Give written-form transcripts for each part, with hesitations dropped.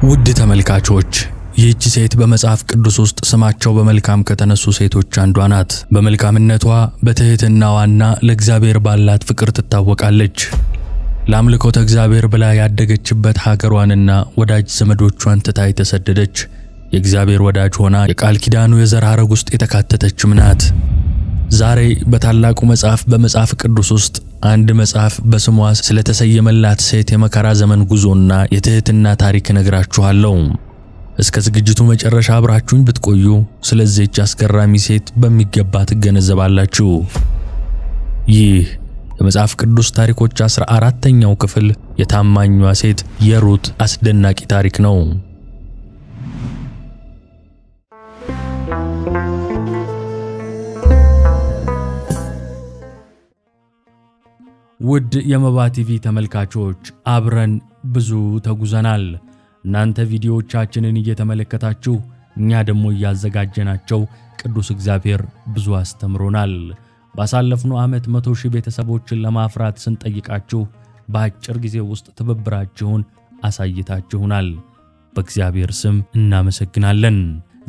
ውድ ተመልካቾች፣ ይህች ሴት በመጽሐፍ ቅዱስ ውስጥ ስማቸው በመልካም ከተነሱ ሴቶች አንዷ ናት። በመልካምነቷ፣ በትሕትናዋና ለእግዚአብሔር ባላት ፍቅር ትታወቃለች። ለአምልኮተ እግዚአብሔር ብላ ያደገችበት ሀገሯንና ወዳጅ ዘመዶቿን ትታ የተሰደደች፣ የእግዚአብሔር ወዳጅ ሆና የቃል ኪዳኑ የዘር ሐረግ ውስጥ የተካተተችም ናት። ዛሬ በታላቁ መጽሐፍ በመጽሐፍ ቅዱስ ውስጥ አንድ መጽሐፍ በስሟ ስለተሰየመላት ሴት የመከራ ዘመን ጉዞና የትሕትና ታሪክ እነግራችኋለሁ። እስከ ዝግጅቱ መጨረሻ አብራችሁኝ ብትቆዩ ስለዚህች አስገራሚ ሴት በሚገባ ትገነዘባላችሁ። ይህ የመጽሐፍ ቅዱስ ታሪኮች 14ኛው ክፍል የታማኟ ሴት የሩት አስደናቂ ታሪክ ነው። ውድ የመባ ቲቪ ተመልካቾች፣ አብረን ብዙ ተጉዘናል። እናንተ ቪዲዮዎቻችንን እየተመለከታችሁ እኛ ደግሞ እያዘጋጀናቸው ቅዱስ እግዚአብሔር ብዙ አስተምሮናል። ባሳለፍነው ዓመት 100,000 ቤተሰቦችን ለማፍራት ስንጠይቃችሁ በአጭር ጊዜ ውስጥ ትብብራችሁን አሳይታችሁናል። በእግዚአብሔር ስም እናመሰግናለን።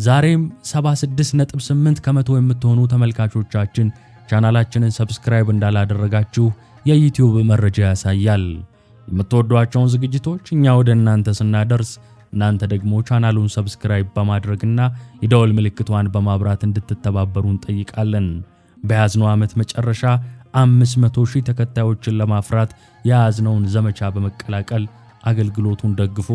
ዛሬም 76.8% የምትሆኑ ተመልካቾቻችን ቻናላችንን subscribe እንዳላደረጋችሁ የዩቲዩብ መረጃ ያሳያል። የምትወዷቸውን ዝግጅቶች እኛ ወደ እናንተ ስናደርስ እናንተ ደግሞ ቻናሉን subscribe በማድረግና የደወል ምልክቷን በማብራት እንድትተባበሩ እንጠይቃለን። በያዝነው ዓመት መጨረሻ 500,000 ተከታዮችን ለማፍራት የያዝነውን ዘመቻ በመቀላቀል አገልግሎቱን ደግፉ።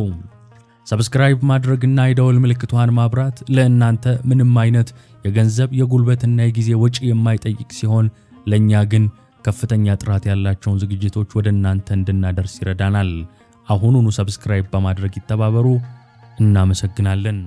Subscribe ማድረግና የደወል ምልክቷን ማብራት ለእናንተ ምንም አይነት የገንዘብ፣ የጉልበትና የጊዜ ወጪ የማይጠይቅ ሲሆን ለእኛ ግን ከፍተኛ ጥራት ያላቸውን ዝግጅቶች ወደ እናንተ እንድናደርስ ይረዳናል። አሁኑኑ subscribe በማድረግ ይተባበሩ። እናመሰግናለን።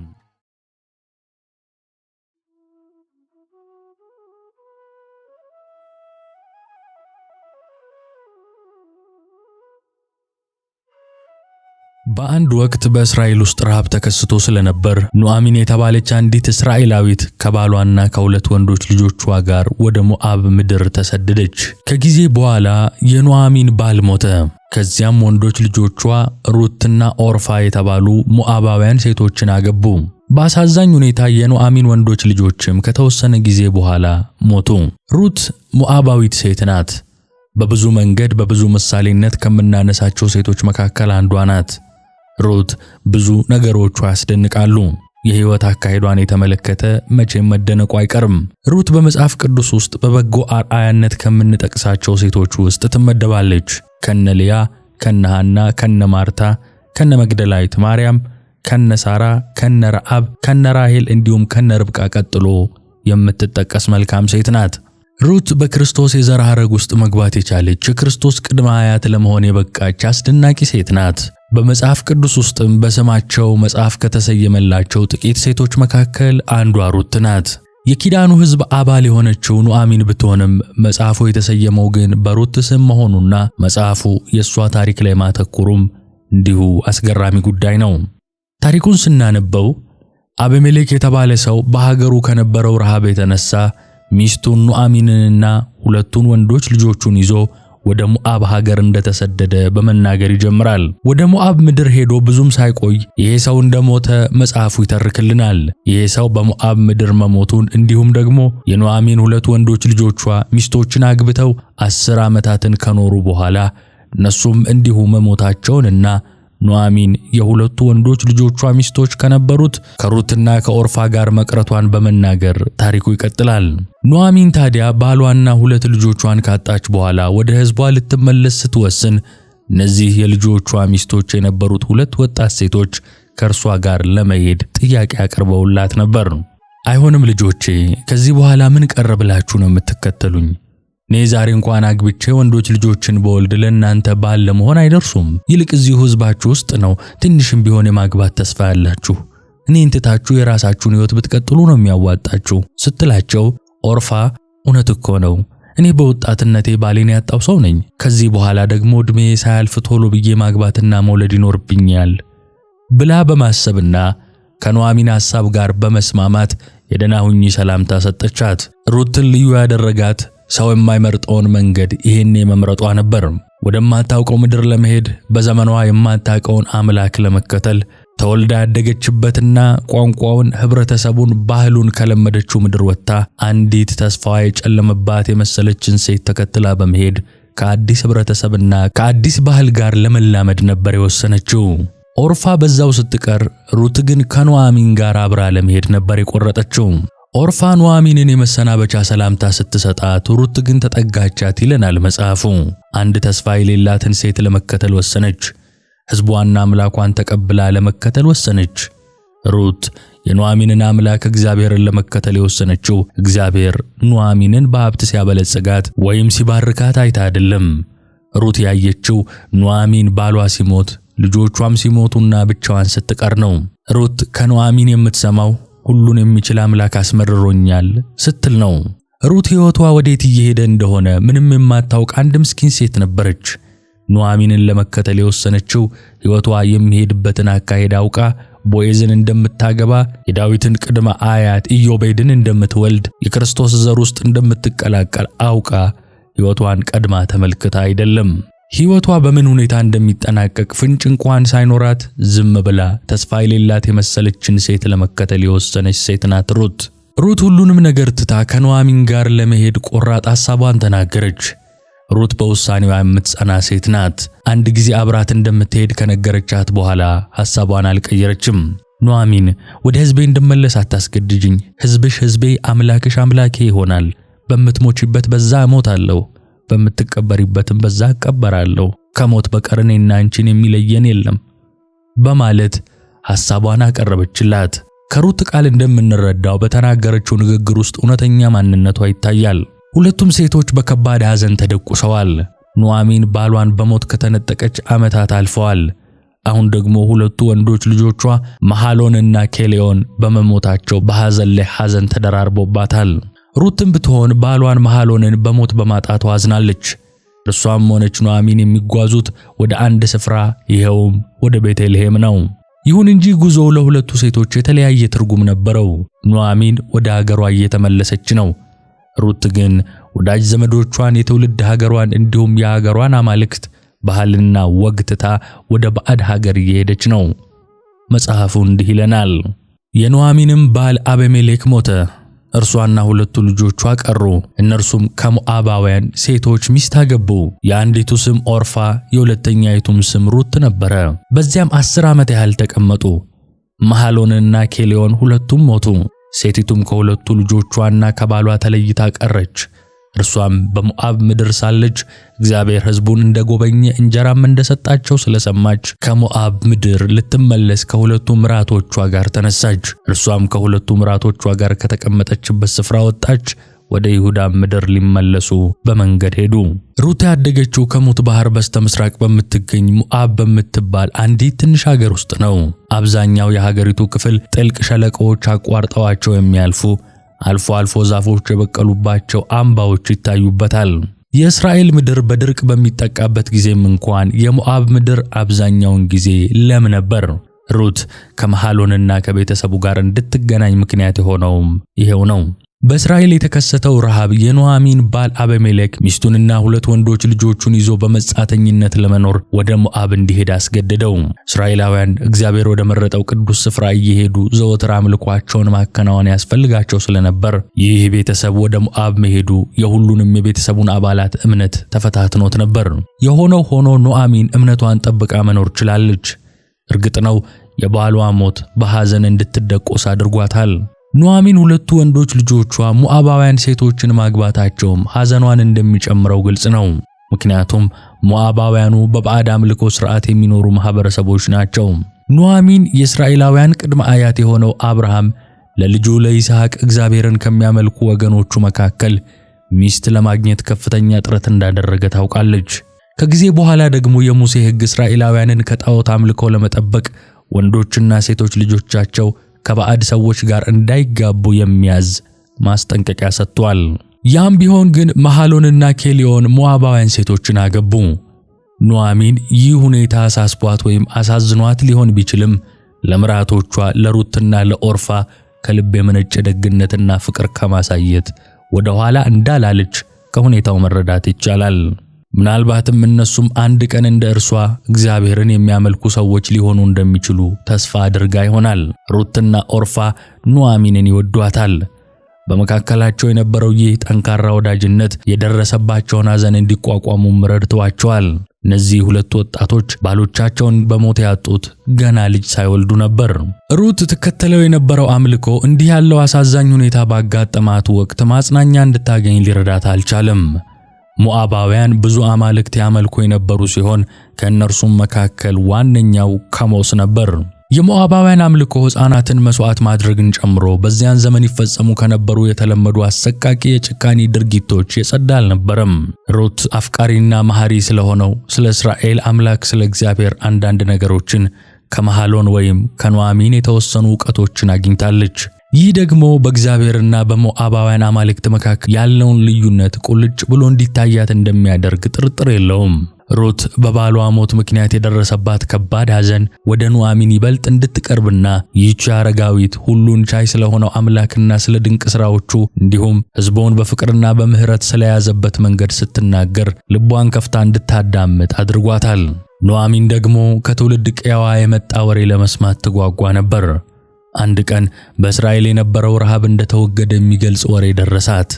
በአንድ ወቅት በእስራኤል ውስጥ ረሃብ ተከስቶ ስለነበር ኑዓሚን የተባለች አንዲት እስራኤላዊት ከባሏና ከሁለት ወንዶች ልጆቿ ጋር ወደ ሞዓብ ምድር ተሰደደች። ከጊዜ በኋላ የኑዓሚን ባል ሞተ። ከዚያም ወንዶች ልጆቿ ሩትና ኦርፋ የተባሉ ሞዓባውያን ሴቶችን አገቡ። በአሳዛኝ ሁኔታ የኑዓሚን ወንዶች ልጆችም ከተወሰነ ጊዜ በኋላ ሞቱ። ሩት ሞዓባዊት ሴት ናት። በብዙ መንገድ በብዙ ምሳሌነት ከምናነሳቸው ሴቶች መካከል አንዷ ናት። ሩት ብዙ ነገሮቿ ያስደንቃሉ። የሕይወት አካሄዷን የተመለከተ መቼም መደነቁ አይቀርም። ሩት በመጽሐፍ ቅዱስ ውስጥ በበጎ አርአያነት ከምንጠቅሳቸው ሴቶች ውስጥ ትመደባለች። ከነ ልያ፣ ከነ ሐና፣ ከነ ማርታ፣ ከነ መግደላዊት ማርያም፣ ከነ ሳራ፣ ከነ ረዓብ፣ ከነ ራሄል እንዲሁም ከነ ርብቃ ቀጥሎ የምትጠቀስ መልካም ሴት ናት። ሩት በክርስቶስ የዘር ሐረግ ውስጥ መግባት የቻለች፣ የክርስቶስ ቅድመ አያት ለመሆን የበቃች አስደናቂ ሴት ናት። በመጽሐፍ ቅዱስ ውስጥም በስማቸው መጽሐፍ ከተሰየመላቸው ጥቂት ሴቶች መካከል አንዷ ሩት ናት። የኪዳኑ ሕዝብ አባል የሆነችው ኑዓሚን ብትሆንም መጽሐፉ የተሰየመው ግን በሩት ስም መሆኑና መጽሐፉ የእሷ ታሪክ ላይ ማተኮሩም እንዲሁ አስገራሚ ጉዳይ ነው። ታሪኩን ስናነበው አቤሜሌክ የተባለ ሰው በሀገሩ ከነበረው ረሃብ የተነሳ ሚስቱን ኑዓሚንንና ሁለቱን ወንዶች ልጆቹን ይዞ ወደ ሞዓብ ሀገር እንደተሰደደ በመናገር ይጀምራል። ወደ ሞዓብ ምድር ሄዶ ብዙም ሳይቆይ ይሄ ሰው እንደሞተ መጽሐፉ ይተርክልናል። ይሄ ሰው በሞዓብ ምድር መሞቱን እንዲሁም ደግሞ የኑዓሚን ሁለት ወንዶች ልጆቿ ሚስቶችን አግብተው 10 ዓመታትን ከኖሩ በኋላ እነሱም እንዲሁ መሞታቸውንና ኑዓሚን የሁለቱ ወንዶች ልጆቿ ሚስቶች ከነበሩት ከሩትና ከኦርፋ ጋር መቅረቷን በመናገር ታሪኩ ይቀጥላል። ኑዓሚን ታዲያ ባሏና ሁለት ልጆቿን ካጣች በኋላ ወደ ሕዝቧ ልትመለስ ስትወስን እነዚህ የልጆቿ ሚስቶች የነበሩት ሁለት ወጣት ሴቶች ከእርሷ ጋር ለመሄድ ጥያቄ አቅርበውላት ነበር። አይሆንም ልጆቼ፣ ከዚህ በኋላ ምን ቀረ ብላችሁ ነው የምትከተሉኝ? እኔ ዛሬ እንኳን አግብቼ ወንዶች ልጆችን በወልድ ለእናንተ ባል ለመሆን አይደርሱም። ይልቅ እዚሁ ሕዝባችሁ ውስጥ ነው ትንሽም ቢሆን የማግባት ተስፋ ያላችሁ። እኔን ትታችሁ የራሳችሁን ሕይወት ብትቀጥሉ ነው የሚያዋጣችሁ ስትላቸው ኦርፋ እውነት እኮ ነው፣ እኔ በወጣትነቴ ባሌን ያጣው ሰው ነኝ። ከዚህ በኋላ ደግሞ ዕድሜ ሳያልፍ ቶሎ ብዬ ማግባትና መውለድ ይኖርብኛል ብላ በማሰብና ከኑዓሚን ሐሳብ ጋር በመስማማት የደህና ሁኚ ሰላምታ ሰጠቻት። ሩትን ልዩ ያደረጋት ሰው የማይመርጠውን መንገድ ይሄኔ መምረጧ ነበር። ወደማታውቀው ምድር ለመሄድ፣ በዘመኗ የማታውቀውን አምላክ ለመከተል፣ ተወልዳ ያደገችበትና ቋንቋውን፣ ህብረተሰቡን፣ ባህሉን ከለመደችው ምድር ወጥታ አንዲት ተስፋዋ የጨለመባት የመሰለችን ሴት ተከትላ በመሄድ ከአዲስ ህብረተሰብና ከአዲስ ባህል ጋር ለመላመድ ነበር የወሰነችው። ኦርፋ በዛው ስትቀር፣ ሩት ግን ከኑኃሚን ጋር አብራ ለመሄድ ነበር የቆረጠችው። ኦርፋ ኑኃሚንን የመሰናበቻ ሰላምታ ስትሰጣት፣ ሩት ግን ተጠጋቻት ይለናል መጽሐፉ። አንድ ተስፋ የሌላትን ሴት ለመከተል ወሰነች። ሕዝቧና አምላኳን ተቀብላ ለመከተል ወሰነች። ሩት የኑኃሚንን አምላክ እግዚአብሔርን ለመከተል የወሰነችው እግዚአብሔር ኑኃሚንን በሀብት ሲያበለጽጋት ወይም ሲባርካት አይታ አይደለም። ሩት ያየችው ኑኃሚን ባሏ ሲሞት ልጆቿም ሲሞቱና ብቻዋን ስትቀር ነው። ሩት ከኑኃሚን የምትሰማው ሁሉን የሚችል አምላክ አስመርሮኛል ስትል ነው። ሩት ሕይወቷ ወዴት እየሄደ እንደሆነ ምንም የማታውቅ አንድ ምስኪን ሴት ነበረች። ኑኃሚንን ለመከተል የወሰነችው ሕይወቷ የሚሄድበትን አካሄድ አውቃ ቦዔዝን እንደምታገባ፣ የዳዊትን ቅድመ አያት ኢዮቤድን እንደምትወልድ፣ የክርስቶስ ዘር ውስጥ እንደምትቀላቀል አውቃ ሕይወቷን ቀድማ ተመልክታ አይደለም። ሕይወቷ በምን ሁኔታ እንደሚጠናቀቅ ፍንጭ እንኳን ሳይኖራት ዝም ብላ ተስፋ የሌላት የመሰለችን ሴት ለመከተል የወሰነች ሴት ናት ሩት። ሩት ሁሉንም ነገር ትታ ከኑኃሚን ጋር ለመሄድ ቆራጥ ሐሳቧን ተናገረች። ሩት በውሳኔዋ የምትጸና ሴት ናት። አንድ ጊዜ አብራት እንደምትሄድ ከነገረቻት በኋላ ሐሳቧን አልቀየረችም። ኑኃሚን ወደ ሕዝቤ እንድመለስ አታስገድጅኝ፣ ሕዝብሽ ሕዝቤ፣ አምላክሽ አምላኬ ይሆናል። በምትሞቺበት በዛ እሞታለሁ፣ በምትቀበሪበትም በዛ እቀበራለሁ። ከሞት በቀር እኔና አንቺን የሚለየን የለም በማለት ሐሳቧን አቀረበችላት። ከሩት ቃል እንደምንረዳው በተናገረችው ንግግር ውስጥ እውነተኛ ማንነቷ ይታያል። ሁለቱም ሴቶች በከባድ ሐዘን ተደቁሰዋል። ኑኃሚን ባሏን በሞት ከተነጠቀች ዓመታት አልፈዋል። አሁን ደግሞ ሁለቱ ወንዶች ልጆቿ መሐሎንና ኬሌዮን በመሞታቸው በሐዘን ላይ ሐዘን ተደራርቦባታል። ሩትም ብትሆን ባሏን መሐሎንን በሞት በማጣቷ አዝናለች። እርሷም ሆነች ኑኃሚን የሚጓዙት ወደ አንድ ስፍራ ይኸውም ወደ ቤተልሔም ነው። ይሁን እንጂ ጉዞው ለሁለቱ ሴቶች የተለያየ ትርጉም ነበረው። ኑኃሚን ወደ ሀገሯ እየተመለሰች ነው። ሩት ግን ወዳጅ ዘመዶቿን፣ የትውልድ ሀገሯን እንዲሁም የሀገሯን አማልክት ባህልና ወግ ትታ ወደ ባዕድ ሀገር እየሄደች ነው። መጽሐፉ እንዲህ ይለናል። የኑኃሚንም ባል አቤሜሌክ ሞተ። እርሷና ሁለቱ ልጆቿ ቀሩ። እነርሱም ከሞዓባውያን ሴቶች ሚስት አገቡ። የአንዲቱ ስም ኦርፋ የሁለተኛይቱም ስም ሩት ነበረ። በዚያም 10 ዓመት ያህል ተቀመጡ። መሐሎንና ኬሌዮን ሁለቱም ሞቱ። ሴቲቱም ከሁለቱ ልጆቿና ከባሏ ተለይታ ቀረች። እርሷም በሞዓብ ምድር ሳለች እግዚአብሔር ሕዝቡን እንደጎበኘ እንጀራም እንደሰጣቸው ስለሰማች ከሞዓብ ምድር ልትመለስ ከሁለቱ ምራቶቿ ጋር ተነሳች። እርሷም ከሁለቱ ምራቶቿ ጋር ከተቀመጠችበት ስፍራ ወጣች። ወደ ይሁዳ ምድር ሊመለሱ በመንገድ ሄዱ። ሩት ያደገችው ከሙት ባህር በስተምስራቅ በምትገኝ ሞዓብ በምትባል አንዲት ትንሽ ሀገር ውስጥ ነው። አብዛኛው የሀገሪቱ ክፍል ጥልቅ ሸለቆዎች አቋርጠዋቸው የሚያልፉ አልፎ አልፎ ዛፎች የበቀሉባቸው አምባዎች ይታዩበታል። የእስራኤል ምድር በድርቅ በሚጠቃበት ጊዜም እንኳን የሞዓብ ምድር አብዛኛውን ጊዜ ለም ነበር። ሩት ከመሐሎንና ከቤተሰቡ ጋር እንድትገናኝ ምክንያት የሆነውም ይሄው ነው። በእስራኤል የተከሰተው ረሃብ የኑኃሚን ባል አቤሜሌክ ሚስቱንና ሁለት ወንዶች ልጆቹን ይዞ በመጻተኝነት ለመኖር ወደ ሞዓብ እንዲሄድ አስገደደው። እስራኤላውያን እግዚአብሔር ወደ መረጠው ቅዱስ ስፍራ እየሄዱ ዘወትር አምልኳቸውን ማከናወን ያስፈልጋቸው ስለነበር ይህ ቤተሰብ ወደ ሞዓብ መሄዱ የሁሉንም የቤተሰቡን አባላት እምነት ተፈታትኖት ነበር። የሆነው ሆኖ ኑኃሚን እምነቷን ጠብቃ መኖር ችላለች። እርግጥ ነው የባሏ ሞት በሐዘን እንድትደቆስ አድርጓታል። ኑኃሚን ሁለቱ ወንዶች ልጆቿ ሞዓባውያን ሴቶችን ማግባታቸውም ሐዘኗን እንደሚጨምረው ግልጽ ነው። ምክንያቱም ሞዓባውያኑ በባዕድ አምልኮ ሥርዓት የሚኖሩ ማኅበረሰቦች ናቸው። ኑኃሚን የእስራኤላውያን ቅድመ አያት የሆነው አብርሃም ለልጁ ለይስሐቅ እግዚአብሔርን ከሚያመልኩ ወገኖቹ መካከል ሚስት ለማግኘት ከፍተኛ ጥረት እንዳደረገ ታውቃለች። ከጊዜ በኋላ ደግሞ የሙሴ ሕግ እስራኤላውያንን ከጣዖት አምልኮ ለመጠበቅ ወንዶችና ሴቶች ልጆቻቸው ከባዕድ ሰዎች ጋር እንዳይጋቡ የሚያዝ ማስጠንቀቂያ ሰጥቷል። ያም ቢሆን ግን መሐሎንና ኬሊዮን ሞዓባውያን ሴቶችን አገቡ። ኑኃሚን ይህ ሁኔታ አሳስቧት ወይም አሳዝኗት ሊሆን ቢችልም ለምራቶቿ ለሩትና ለኦርፋ ከልብ የመነጨ ደግነትና ፍቅር ከማሳየት ወደ ኋላ እንዳላለች ከሁኔታው መረዳት ይቻላል። ምናልባትም እነሱም አንድ ቀን እንደ እርሷ እግዚአብሔርን የሚያመልኩ ሰዎች ሊሆኑ እንደሚችሉ ተስፋ አድርጋ ይሆናል። ሩትና ኦርፋ ኑኃሚንን ይወዷታል። በመካከላቸው የነበረው ይህ ጠንካራ ወዳጅነት የደረሰባቸውን ሐዘን እንዲቋቋሙም ረድቷቸዋል። እነዚህ ሁለቱ ወጣቶች ባሎቻቸውን በሞት ያጡት ገና ልጅ ሳይወልዱ ነበር። ሩት ትከተለው የነበረው አምልኮ እንዲህ ያለው አሳዛኝ ሁኔታ ባጋጠማት ወቅት ማጽናኛ እንድታገኝ ሊረዳት አልቻለም። ሞዓባውያን ብዙ አማልክት ያመልኩ የነበሩ ሲሆን ከእነርሱም መካከል ዋነኛው ከሞስ ነበር። የሞዓባውያን አምልኮ ሕፃናትን መሥዋዕት ማድረግን ጨምሮ በዚያን ዘመን ይፈጸሙ ከነበሩ የተለመዱ አሰቃቂ የጭካኔ ድርጊቶች የጸዳ አልነበረም። ሩት አፍቃሪና መሐሪ ስለሆነው ስለ እስራኤል አምላክ ስለ እግዚአብሔር አንዳንድ ነገሮችን ከመሐሎን ወይም ከኑኃሚን የተወሰኑ ዕውቀቶችን አግኝታለች። ይህ ደግሞ በእግዚአብሔርና በሞዓባውያን አማልክት መካከል ያለውን ልዩነት ቁልጭ ብሎ እንዲታያት እንደሚያደርግ ጥርጥር የለውም። ሩት በባሏ ሞት ምክንያት የደረሰባት ከባድ ሐዘን ወደ ኑኃሚን ይበልጥ እንድትቀርብና ይህች አረጋዊት ሁሉን ቻይ ስለሆነው አምላክና ስለ ድንቅ ሥራዎቹ እንዲሁም ሕዝቡን በፍቅርና በምሕረት ስለያዘበት መንገድ ስትናገር ልቧን ከፍታ እንድታዳምጥ አድርጓታል። ኑኃሚን ደግሞ ከትውልድ ቀዬዋ የመጣ ወሬ ለመስማት ትጓጓ ነበር። አንድ ቀን በእስራኤል የነበረው ረሃብ እንደተወገደ የሚገልጽ ወሬ ደረሳት።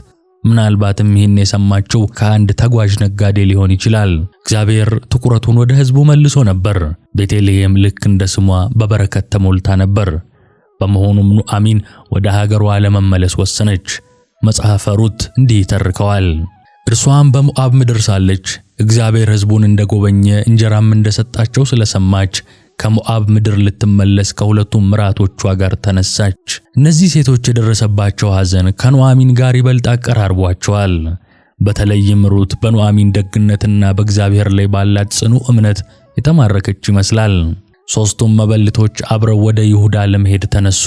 ምናልባትም ይህን የሰማችው ከአንድ ተጓዥ ነጋዴ ሊሆን ይችላል። እግዚአብሔር ትኩረቱን ወደ ሕዝቡ መልሶ ነበር። ቤተልሔም ልክ እንደ ስሟ በበረከት ተሞልታ ነበር። በመሆኑም ኑኃሚን ወደ ሀገሯ ለመመለስ ወሰነች። መጽሐፈ ሩት እንዲህ ይተርከዋል። እርሷም በሞዓብ ምድር ሳለች እግዚአብሔር ሕዝቡን እንደጎበኘ እንጀራም እንደሰጣቸው ስለሰማች ከሞዓብ ምድር ልትመለስ ከሁለቱ ምራቶቿ ጋር ተነሳች። እነዚህ ሴቶች የደረሰባቸው ሐዘን ከኑኃሚን ጋር ይበልጥ አቀራርቧቸዋል። በተለይም ሩት በኑኃሚን ደግነትና በእግዚአብሔር ላይ ባላት ጽኑ እምነት የተማረከች ይመስላል። ሦስቱም መበለቶች አብረው ወደ ይሁዳ ለመሄድ ተነሱ።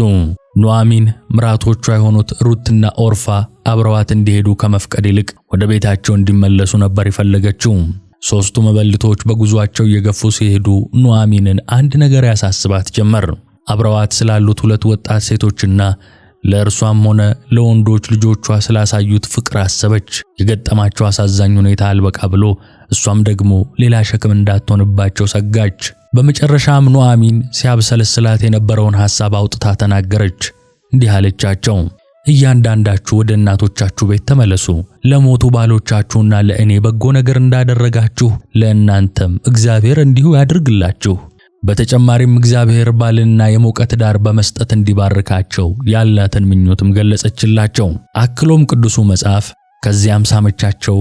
ኑኃሚን ምራቶቿ የሆኑት ሩትና ኦርፋ አብረዋት እንዲሄዱ ከመፍቀድ ይልቅ ወደ ቤታቸው እንዲመለሱ ነበር የፈለገችው። ሦስቱ መበለቶች በጉዟቸው እየገፉ ሲሄዱ ኑኃሚንን አንድ ነገር ያሳስባት ጀመር። አብረዋት ስላሉት ሁለት ወጣት ሴቶችና ለእርሷም ሆነ ለወንዶች ልጆቿ ስላሳዩት ፍቅር አሰበች። የገጠማቸው አሳዛኝ ሁኔታ አልበቃ ብሎ እሷም ደግሞ ሌላ ሸክም እንዳትሆንባቸው ሰጋች። በመጨረሻም ኑኃሚን ሲያብሰለስላት የነበረውን ሐሳብ አውጥታ ተናገረች። እንዲህ አለቻቸው: እያንዳንዳችሁ ወደ እናቶቻችሁ ቤት ተመለሱ። ለሞቱ ባሎቻችሁና ለእኔ በጎ ነገር እንዳደረጋችሁ ለእናንተም እግዚአብሔር እንዲሁ ያድርግላችሁ። በተጨማሪም እግዚአብሔር ባልና የሞቀ ትዳር በመስጠት እንዲባርካቸው ያላትን ምኞትም ገለጸችላቸው። አክሎም ቅዱሱ መጽሐፍ ከዚያም ሳመቻቸው፣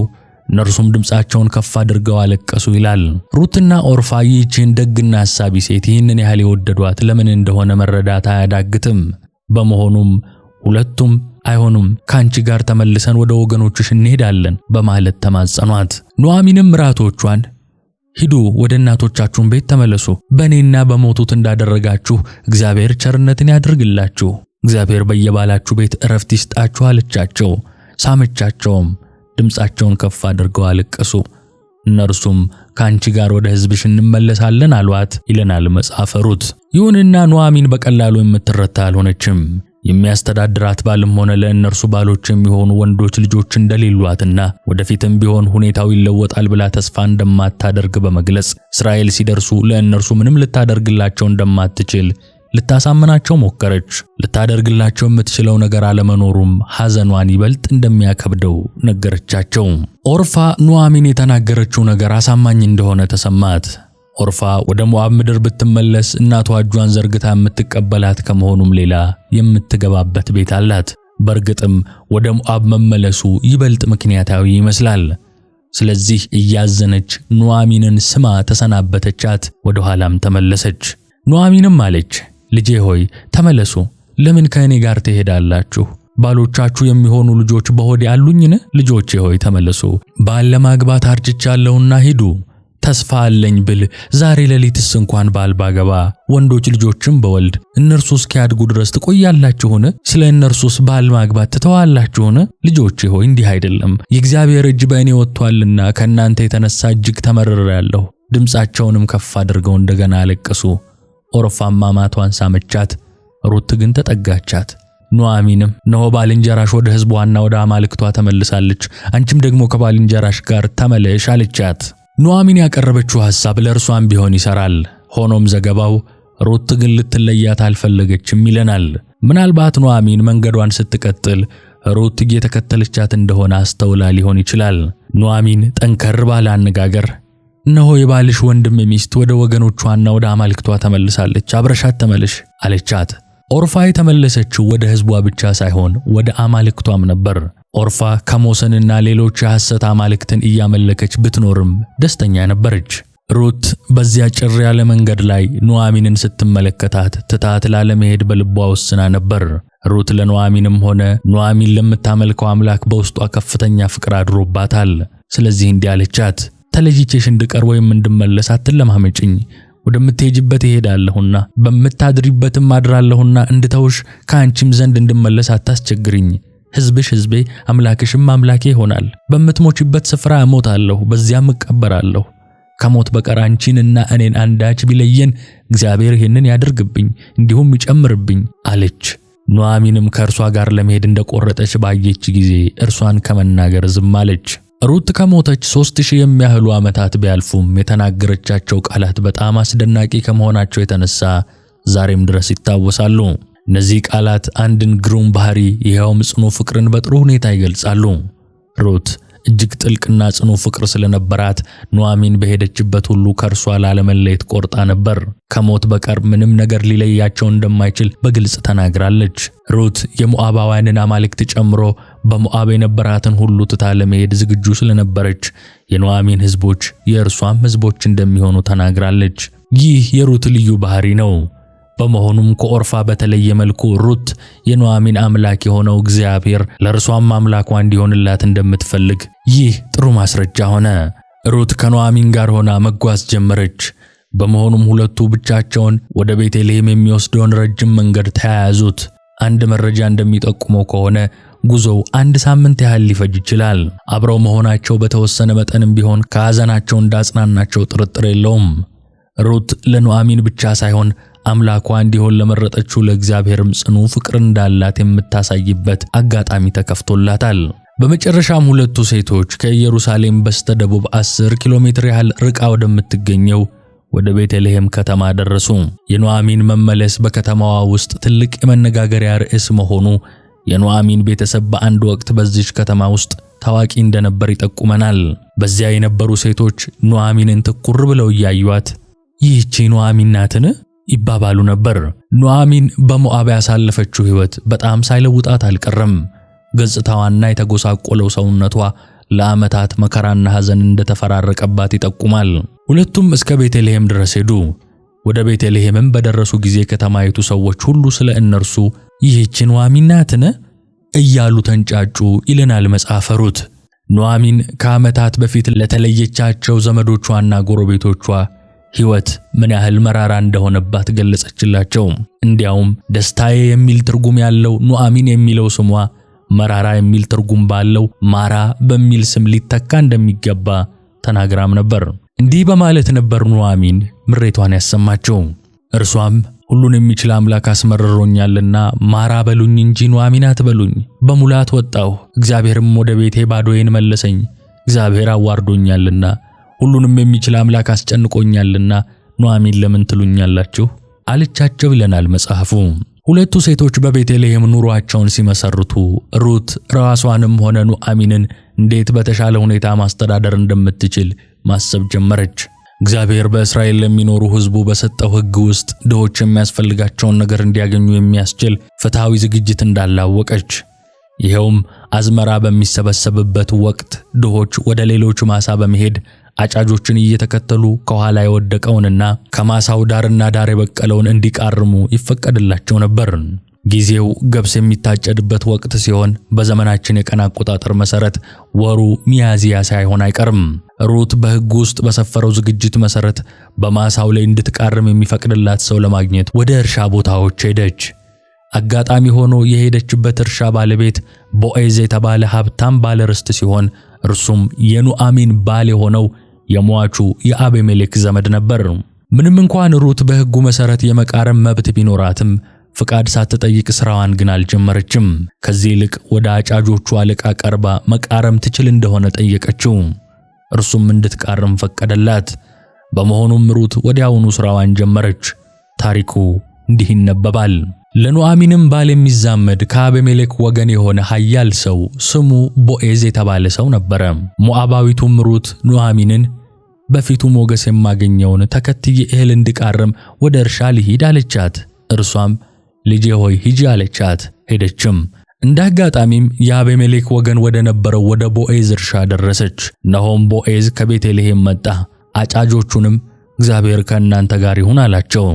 እነርሱም ድምፃቸውን ከፍ አድርገው አለቀሱ ይላል። ሩትና ኦርፋ ይህችን ደግና አሳቢ ሴት ይህንን ያህል የወደዷት ለምን እንደሆነ መረዳት አያዳግትም። በመሆኑም ሁለቱም አይሆኑም፣ ከአንቺ ጋር ተመልሰን ወደ ወገኖችሽ እንሄዳለን በማለት ተማጸኗት። ኑኃሚንም ምራቶቿን ሂዱ፣ ወደ እናቶቻችሁን ቤት ተመለሱ፣ በእኔና በሞቱት እንዳደረጋችሁ እግዚአብሔር ቸርነትን ያድርግላችሁ፣ እግዚአብሔር በየባላችሁ ቤት እረፍት ይስጣችሁ አለቻቸው። ሳመቻቸውም፣ ድምፃቸውን ከፍ አድርገው አለቀሱ። እነርሱም ከአንቺ ጋር ወደ ሕዝብሽ እንመለሳለን አሏት ይለናል መጽሐፈ ሩት። ይሁንና ኑኃሚን በቀላሉ የምትረታ አልሆነችም። የሚያስተዳድራት ባልም ሆነ ለእነርሱ ባሎች የሚሆኑ ወንዶች ልጆች እንደሌሏትና ወደፊትም ቢሆን ሁኔታው ይለወጣል ብላ ተስፋ እንደማታደርግ በመግለጽ እስራኤል ሲደርሱ ለእነርሱ ምንም ልታደርግላቸው እንደማትችል ልታሳምናቸው ሞከረች። ልታደርግላቸው የምትችለው ነገር አለመኖሩም ሐዘኗን ይበልጥ እንደሚያከብደው ነገረቻቸው። ኦርፋ ኑኃሚን የተናገረችው ነገር አሳማኝ እንደሆነ ተሰማት። ኦርፋ ወደ ሞዓብ ምድር ብትመለስ እናቷ እጇን ዘርግታ የምትቀበላት ከመሆኑም ሌላ የምትገባበት ቤት አላት። በእርግጥም ወደ ሞዓብ መመለሱ ይበልጥ ምክንያታዊ ይመስላል። ስለዚህ እያዘነች ኑኃሚንን ስማ ተሰናበተቻት፣ ወደ ኋላም ተመለሰች። ኑኃሚንም አለች፣ ልጄ ሆይ ተመለሱ፣ ለምን ከእኔ ጋር ትሄዳላችሁ? ባሎቻችሁ የሚሆኑ ልጆች በሆዴ አሉኝን? ልጆቼ ሆይ ተመለሱ፣ ባል ለማግባት አርጅቻለሁና ሂዱ። ተስፋ አለኝ ብል ዛሬ ሌሊትስ እንኳን ባል ባገባ ወንዶች ልጆችም በወልድ እነርሱ እስኪያድጉ ድረስ ትቆያላችሁን? ስለ እነርሱስ ባል ማግባት ትተዋላችሁን? ልጆቼ ሆይ እንዲህ አይደለም፣ የእግዚአብሔር እጅ በእኔ ወጥቷልና ከእናንተ የተነሳ እጅግ ተመርሬአለሁ። ድምፃቸውንም ከፍ አድርገው እንደገና አለቀሱ። ኦርፋም አማቷን ሳመቻት፣ ሩት ግን ተጠጋቻት። ኑኃሚንም እነሆ ባልንጀራሽ ወደ ሕዝቧና ወደ አማልክቷ ተመልሳለች፣ አንቺም ደግሞ ከባልንጀራሽ ጋር ተመለሽ አለቻት። ኑኃሚን ያቀረበችው ሐሳብ ለእርሷም ቢሆን ይሠራል። ሆኖም ዘገባው ሩት ግን ልትለያት አልፈለገችም ይለናል። ምናልባት ኑኃሚን መንገዷን ስትቀጥል ሩት እየተከተለቻት እንደሆነ አስተውላ ሊሆን ይችላል። ኑኃሚን ጠንከር ባለ አነጋገር እነሆ የባልሽ ወንድም ሚስት ወደ ወገኖቿና ወደ አማልክቷ ተመልሳለች፣ አብረሻት ተመለሽ አለቻት። ኦርፋ የተመለሰችው ወደ ሕዝቧ ብቻ ሳይሆን ወደ አማልክቷም ነበር። ኦርፋ ከሞስንና ሌሎች የሐሰት አማልክትን እያመለከች ብትኖርም ደስተኛ ነበረች። ሩት በዚያ ጭር ያለ መንገድ ላይ ኑኃሚንን ስትመለከታት ትታት ላለመሄድ በልቧ ወስና ነበር። ሩት ለኑኃሚንም ሆነ ኑኃሚን ለምታመልከው አምላክ በውስጧ ከፍተኛ ፍቅር አድሮባታል። ስለዚህ እንዲህ አለቻት፣ ተለይቼሽ እንድቀር ወይም እንድመለስ አትለማመጭኝ። ወደምትሄጅበት እሄዳለሁና በምታድሪበትም አድራለሁና እንድተውሽ ከአንቺም ዘንድ እንድመለስ አታስቸግሪኝ። ሕዝብሽ ሕዝቤ አምላክሽም አምላኬ ይሆናል። በምትሞቺበት ስፍራ እሞታለሁ፣ በዚያም እቀበራለሁ። ከሞት በቀር አንቺንና እኔን አንዳች ቢለየን እግዚአብሔር ይህንን ያድርግብኝ እንዲሁም ይጨምርብኝ አለች። ኑኃሚንም ከእርሷ ጋር ለመሄድ እንደቆረጠች ባየች ጊዜ እርሷን ከመናገር ዝም አለች። ሩት ከሞተች 3000 የሚያህሉ ዓመታት ቢያልፉም የተናገረቻቸው ቃላት በጣም አስደናቂ ከመሆናቸው የተነሳ ዛሬም ድረስ ይታወሳሉ። እነዚህ ቃላት አንድን ግሩም ባህሪ ይኸውም ጽኑ ፍቅርን በጥሩ ሁኔታ ይገልጻሉ። ሩት እጅግ ጥልቅና ጽኑ ፍቅር ስለነበራት ኑኃሚን በሄደችበት ሁሉ ከእርሷ ላለመለየት ቆርጣ ነበር። ከሞት በቀር ምንም ነገር ሊለያቸው እንደማይችል በግልጽ ተናግራለች። ሩት የሞዓባውያንን አማልክት ጨምሮ በሞዓብ የነበራትን ሁሉ ትታ ለመሄድ ዝግጁ ስለነበረች የኑኃሚን ሕዝቦች የእርሷም ሕዝቦች እንደሚሆኑ ተናግራለች። ይህ የሩት ልዩ ባህሪ ነው። በመሆኑም ከኦርፋ በተለየ መልኩ ሩት የኑኃሚን አምላክ የሆነው እግዚአብሔር ለእርሷም አምላኳ እንዲሆንላት እንደምትፈልግ ይህ ጥሩ ማስረጃ ሆነ። ሩት ከኑኃሚን ጋር ሆና መጓዝ ጀመረች። በመሆኑም ሁለቱ ብቻቸውን ወደ ቤተልሔም የሚወስደውን ረጅም መንገድ ተያያዙት። አንድ መረጃ እንደሚጠቁመው ከሆነ ጉዞው አንድ ሳምንት ያህል ሊፈጅ ይችላል። አብረው መሆናቸው በተወሰነ መጠንም ቢሆን ከሐዘናቸው እንዳጽናናቸው ጥርጥር የለውም። ሩት ለኑኃሚን ብቻ ሳይሆን አምላኳ እንዲሆን ለመረጠችው ለእግዚአብሔርም ጽኑ ፍቅር እንዳላት የምታሳይበት አጋጣሚ ተከፍቶላታል። በመጨረሻም ሁለቱ ሴቶች ከኢየሩሳሌም በስተደቡብ 10 ኪሎ ሜትር ያህል ርቃ ወደምትገኘው ወደ ቤተልሔም ከተማ ደረሱ። የኑኃሚን መመለስ በከተማዋ ውስጥ ትልቅ የመነጋገሪያ ርዕስ መሆኑ የኑኃሚን ቤተሰብ በአንድ ወቅት በዚች ከተማ ውስጥ ታዋቂ እንደነበር ይጠቁመናል። በዚያ የነበሩ ሴቶች ኑኃሚንን ትኩር ብለው እያዩአት ይህቺ ኑኃሚን ናትን ይባባሉ ነበር። ኑኃሚን በሞዓብ ያሳለፈችው ሕይወት በጣም ሳይለውጣት አልቀረም። ገጽታዋና የተጎሳቆለው ሰውነቷ ለዓመታት መከራና ሐዘን እንደተፈራረቀባት ይጠቁማል። ሁለቱም እስከ ቤተልሔም ድረስ ሄዱ። ወደ ቤተልሔምም በደረሱ ጊዜ ከተማይቱ ሰዎች ሁሉ ስለ እነርሱ ይህች ኑኃሚን ናትን እያሉ ተንጫጩ ይለናል መጽሐፈ ሩት። ኑኃሚን ከዓመታት በፊት ለተለየቻቸው ዘመዶቿና ጎረቤቶቿ ሕይወት ምን ያህል መራራ እንደሆነባት ገለጸችላቸው። እንዲያውም ደስታዬ የሚል ትርጉም ያለው ኑኃሚን የሚለው ስሟ መራራ የሚል ትርጉም ባለው ማራ በሚል ስም ሊተካ እንደሚገባ ተናግራም ነበር። እንዲህ በማለት ነበር ኑኃሚን ምሬቷን ያሰማችው። እርሷም ሁሉን የሚችል አምላክ አስመርሮኛልና ማራ በሉኝ እንጂ ኑኃሚን አትበሉኝ። በሙላት ወጣሁ፣ እግዚአብሔርም ወደ ቤቴ ባዶዬን መለሰኝ። እግዚአብሔር አዋርዶኛልና ሁሉንም የሚችል አምላክ አስጨንቆኛልና ኑኃሚን ለምን ትሉኛላችሁ አለቻቸው ይለናል መጽሐፉ። ሁለቱ ሴቶች በቤተልሔም ኑሯቸውን ሲመሰርቱ ሩት ራሷንም ሆነ ኑኃሚንን እንዴት በተሻለ ሁኔታ ማስተዳደር እንደምትችል ማሰብ ጀመረች። እግዚአብሔር በእስራኤል ለሚኖሩ ሕዝቡ በሰጠው ሕግ ውስጥ ድሆች የሚያስፈልጋቸውን ነገር እንዲያገኙ የሚያስችል ፍትሐዊ ዝግጅት እንዳላወቀች። ይኸውም አዝመራ በሚሰበሰብበት ወቅት ድሆች ወደ ሌሎች ማሳ በመሄድ አጫጆችን እየተከተሉ ከኋላ የወደቀውንና ከማሳው ዳርና ዳር የበቀለውን እንዲቃርሙ ይፈቀድላቸው ነበር። ጊዜው ገብስ የሚታጨድበት ወቅት ሲሆን በዘመናችን የቀን አቆጣጠር መሰረት ወሩ ሚያዝያ ሳይሆን አይቀርም። ሩት በሕግ ውስጥ በሰፈረው ዝግጅት መሰረት በማሳው ላይ እንድትቃርም የሚፈቅድላት ሰው ለማግኘት ወደ እርሻ ቦታዎች ሄደች። አጋጣሚ ሆኖ የሄደችበት እርሻ ባለቤት ቦኤዝ የተባለ ሀብታም ባለርስት ሲሆን እርሱም የኑኃሚን ባል የሆነው የሟቹ የአቤሜሌክ ዘመድ ነበር። ምንም እንኳን ሩት በሕጉ መሰረት የመቃረም መብት ቢኖራትም ፍቃድ ሳትጠይቅ ስራዋን ግን አልጀመረችም። ከዚህ ይልቅ ወደ አጫጆቹ አለቃ ቀርባ መቃረም ትችል እንደሆነ ጠየቀችው። እርሱም እንድትቃርም ፈቀደላት። በመሆኑም ሩት ወዲያውኑ ስራዋን ጀመረች። ታሪኩ እንዲህ ይነበባል። ለኑዓሚንም ባል የሚዛመድ ከአቤሜሌክ ወገን የሆነ ኃያል ሰው ስሙ ቦኤዝ የተባለ ሰው ነበረ። ሞዓባዊቱም ሩት ኑዓሚንን በፊቱ ሞገስ የማገኘውን ተከትዬ እህል እንድቃርም ወደ እርሻ ልሂድ አለቻት። እርሷም ልጄ ሆይ ሂጂ አለቻት። ሄደችም። እንደ አጋጣሚም የአቤሜሌክ ወገን ወደ ነበረው ወደ ቦኤዝ እርሻ ደረሰች። እነሆም ቦኤዝ ከቤተልሔም መጣ። አጫጆቹንም እግዚአብሔር ከእናንተ ጋር ይሁን አላቸው።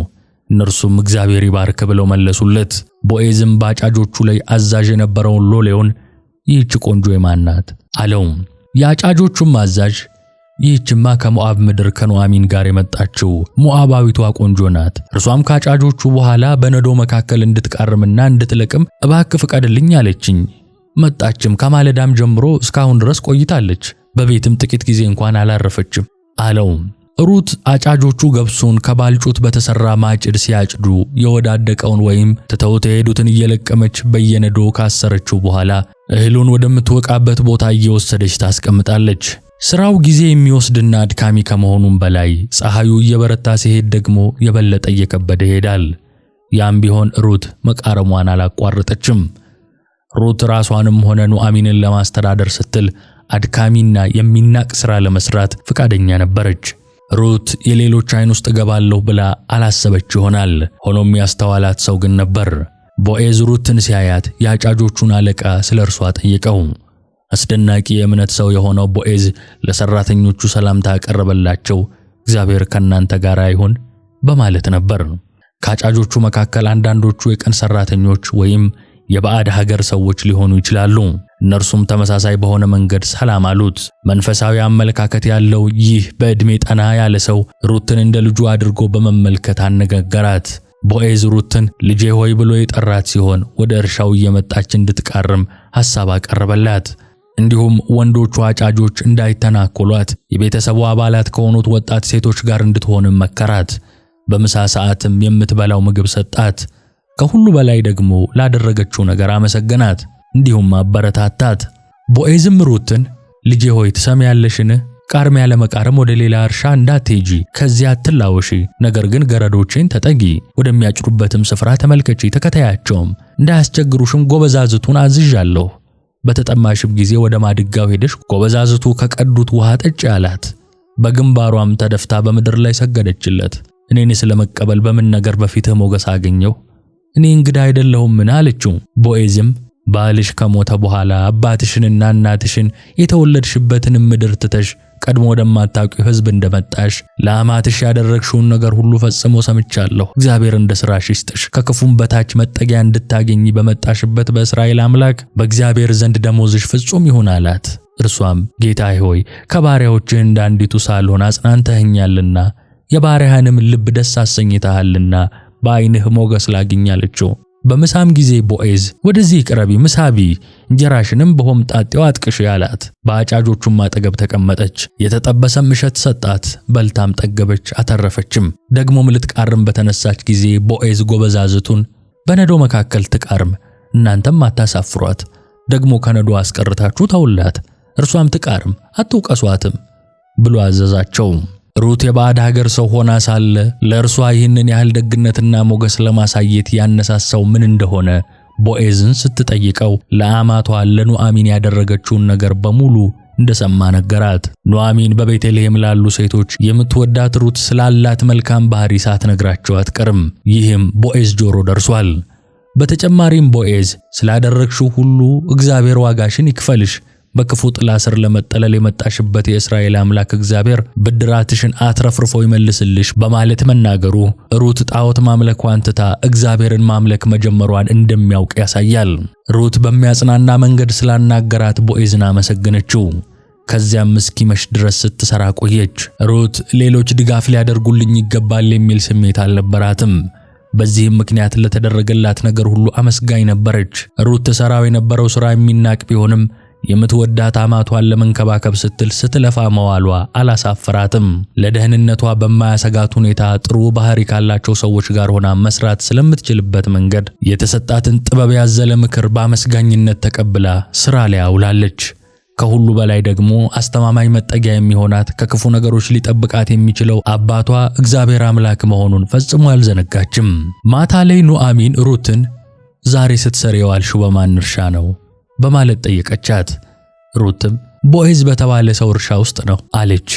እነርሱም እግዚአብሔር ይባርክ ብለው መለሱለት። ቦኤዝም በአጫጆቹ ላይ አዛዥ የነበረውን ሎሌውን ይህች ቆንጆ የማን ናት አለው። የአጫጆቹም አዛዥ ይህችማ ከሞዓብ ምድር ከኑዓሚን ጋር የመጣችው ሞዓባዊቷ ቆንጆ ናት። እርሷም ከአጫጆቹ በኋላ በነዶ መካከል እንድትቃርምና እንድትለቅም እባክህ ፍቀድልኝ አለችኝ። መጣችም፣ ከማለዳም ጀምሮ እስካሁን ድረስ ቆይታለች። በቤትም ጥቂት ጊዜ እንኳን አላረፈችም አለው። ሩት አጫጆቹ ገብሱን ከባልጩት በተሰራ ማጭድ ሲያጭዱ የወዳደቀውን ወይም ትተውት የሄዱትን እየለቀመች በየነዶ ካሰረችው በኋላ እህሉን ወደምትወቃበት ቦታ እየወሰደች ታስቀምጣለች። ስራው ጊዜ የሚወስድና አድካሚ ከመሆኑም በላይ ፀሐዩ እየበረታ ሲሄድ ደግሞ የበለጠ እየከበደ ይሄዳል። ያም ቢሆን ሩት መቃረሟን አላቋረጠችም። ሩት ራሷንም ሆነ ኑዓሚንን ለማስተዳደር ስትል አድካሚና የሚናቅ ስራ ለመስራት ፈቃደኛ ነበረች። ሩት የሌሎች ዓይን ውስጥ እገባለሁ ብላ አላሰበች ይሆናል። ሆኖም ያስተዋላት ሰው ግን ነበር። ቦኤዝ ሩትን ሲያያት የአጫጆቹን አለቃ ስለ እርሷ ጠየቀው። አስደናቂ የእምነት ሰው የሆነው ቦኤዝ ለሰራተኞቹ ሰላምታ ያቀረበላቸው እግዚአብሔር ከእናንተ ጋር ይሁን በማለት ነበር። ከአጫጆቹ መካከል አንዳንዶቹ የቀን ሰራተኞች ወይም የባዕድ ሀገር ሰዎች ሊሆኑ ይችላሉ። እነርሱም ተመሳሳይ በሆነ መንገድ ሰላም አሉት። መንፈሳዊ አመለካከት ያለው ይህ በዕድሜ ጠና ያለ ሰው ሩትን እንደ ልጁ አድርጎ በመመልከት አነጋገራት። ቦኤዝ ሩትን ልጄ ሆይ ብሎ የጠራት ሲሆን ወደ እርሻው እየመጣች እንድትቃርም ሐሳብ አቀረበላት። እንዲሁም ወንዶቹ አጫጆች እንዳይተናኮሏት የቤተሰቡ አባላት ከሆኑት ወጣት ሴቶች ጋር እንድትሆንም መከራት። በምሳ ሰዓትም የምትበላው ምግብ ሰጣት። ከሁሉ በላይ ደግሞ ላደረገችው ነገር አመሰገናት፣ እንዲሁም አበረታታት። ቦኤዝም ሩትን ልጄ ሆይ ትሰሚያለሽን? ቃርሚያ ለመቃረም ወደ ሌላ እርሻ እንዳትሄጂ፣ ከዚያ አትላወሺ። ነገር ግን ገረዶቼን ተጠጊ፣ ወደሚያጭዱበትም ስፍራ ተመልከቺ፣ ተከታያቸውም፣ እንዳያስቸግሩሽም ጎበዛዝቱን አዝዣለሁ። በተጠማሽም ጊዜ ወደ ማድጋው ሄደሽ ጎበዛዝቱ ከቀዱት ውሃ ጠጪ አላት። በግንባሯም ተደፍታ በምድር ላይ ሰገደችለት። እኔንስ ለመቀበል በምን ነገር በፊትህ ሞገስ አገኘሁ? እኔ እንግዳ አይደለሁምን? አለችው። ቦኤዝም ባልሽ ከሞተ በኋላ አባትሽንና እናትሽን የተወለድሽበትንም ምድር ትተሽ ቀድሞ ወደማታውቂው ሕዝብ እንደመጣሽ ለአማትሽ ያደረግሽውን ነገር ሁሉ ፈጽሞ ሰምቻለሁ። እግዚአብሔር እንደ ሥራሽ ይስጥሽ፣ ከክፉም በታች መጠጊያ እንድታገኚ በመጣሽበት በእስራኤል አምላክ በእግዚአብሔር ዘንድ ደሞዝሽ ፍጹም ይሁን አላት። እርሷም ጌታዬ ሆይ ከባሪያዎችህ እንደ አንዲቱ ሳልሆን አጽናንተኸኛልና የባሪያህንም ልብ ደስ አሰኝተሃልና በዓይንህ ሞገስ ላግኝ አለችው። በምሳም ጊዜ ቦኤዝ ወደዚህ ቅረቢ፣ ምሳ ብዪ፣ እንጀራሽንም በሆምጣጤው አጥቅሺ አላት። በአጫጆቹም አጠገብ ተቀመጠች። የተጠበሰም እሸት ሰጣት። በልታም ጠገበች፣ አተረፈችም። ደግሞም ልትቃርም በተነሳች ጊዜ ቦኤዝ ጎበዛዝቱን በነዶ መካከል ትቃርም፣ እናንተም አታሳፍሯት፣ ደግሞ ከነዶ አስቀርታችሁ ተውላት፣ እርሷም ትቃርም፣ አትውቀሷትም ብሎ አዘዛቸው። ሩት የባዕድ ሀገር ሰው ሆና ሳለ ለእርሷ ይህንን ያህል ደግነትና ሞገስ ለማሳየት ያነሳሳው ምን እንደሆነ ቦኤዝን ስትጠይቀው ለአማቷ ለኑዓሚን ያደረገችውን ነገር በሙሉ እንደሰማ ነገራት። ኑዓሚን በቤተልሔም ላሉ ሴቶች የምትወዳት ሩት ስላላት መልካም ባህሪ ሳትነግራቸው አትቀርም። ይህም ቦኤዝ ጆሮ ደርሷል። በተጨማሪም ቦኤዝ ስላደረግሽው ሁሉ እግዚአብሔር ዋጋሽን ይክፈልሽ፣ በክፉ ጥላ ስር ለመጠለል የመጣሽበት የእስራኤል አምላክ እግዚአብሔር ብድራትሽን አትረፍርፎ ይመልስልሽ በማለት መናገሩ ሩት ጣዖት ማምለኳን ትታ እግዚአብሔርን ማምለክ መጀመሯን እንደሚያውቅ ያሳያል። ሩት በሚያጽናና መንገድ ስላናገራት ቦኤዝን አመሰገነችው። ከዚያም እስኪመሽ ድረስ ስትሰራ ቆየች። ሩት ሌሎች ድጋፍ ሊያደርጉልኝ ይገባል የሚል ስሜት አልነበራትም። በዚህም ምክንያት ለተደረገላት ነገር ሁሉ አመስጋኝ ነበረች። ሩት ትሰራው የነበረው ሥራ የሚናቅ ቢሆንም የምትወዳት አማቷን ለመንከባከብ ስትል ስትለፋ መዋሏ አላሳፈራትም። ለደህንነቷ በማያሰጋት ሁኔታ ጥሩ ባህሪ ካላቸው ሰዎች ጋር ሆና መስራት ስለምትችልበት መንገድ የተሰጣትን ጥበብ ያዘለ ምክር በአመስጋኝነት ተቀብላ ስራ ላይ አውላለች። ከሁሉ በላይ ደግሞ አስተማማኝ መጠጊያ የሚሆናት፣ ከክፉ ነገሮች ሊጠብቃት የሚችለው አባቷ እግዚአብሔር አምላክ መሆኑን ፈጽሞ አልዘነጋችም። ማታ ላይ ኑአሚን ሩትን ዛሬ ስትሰሪ የዋልሽው በማን እርሻ ነው በማለት ጠየቀቻት። ሩትም ቦዔዝ በተባለ ሰው እርሻ ውስጥ ነው አለች።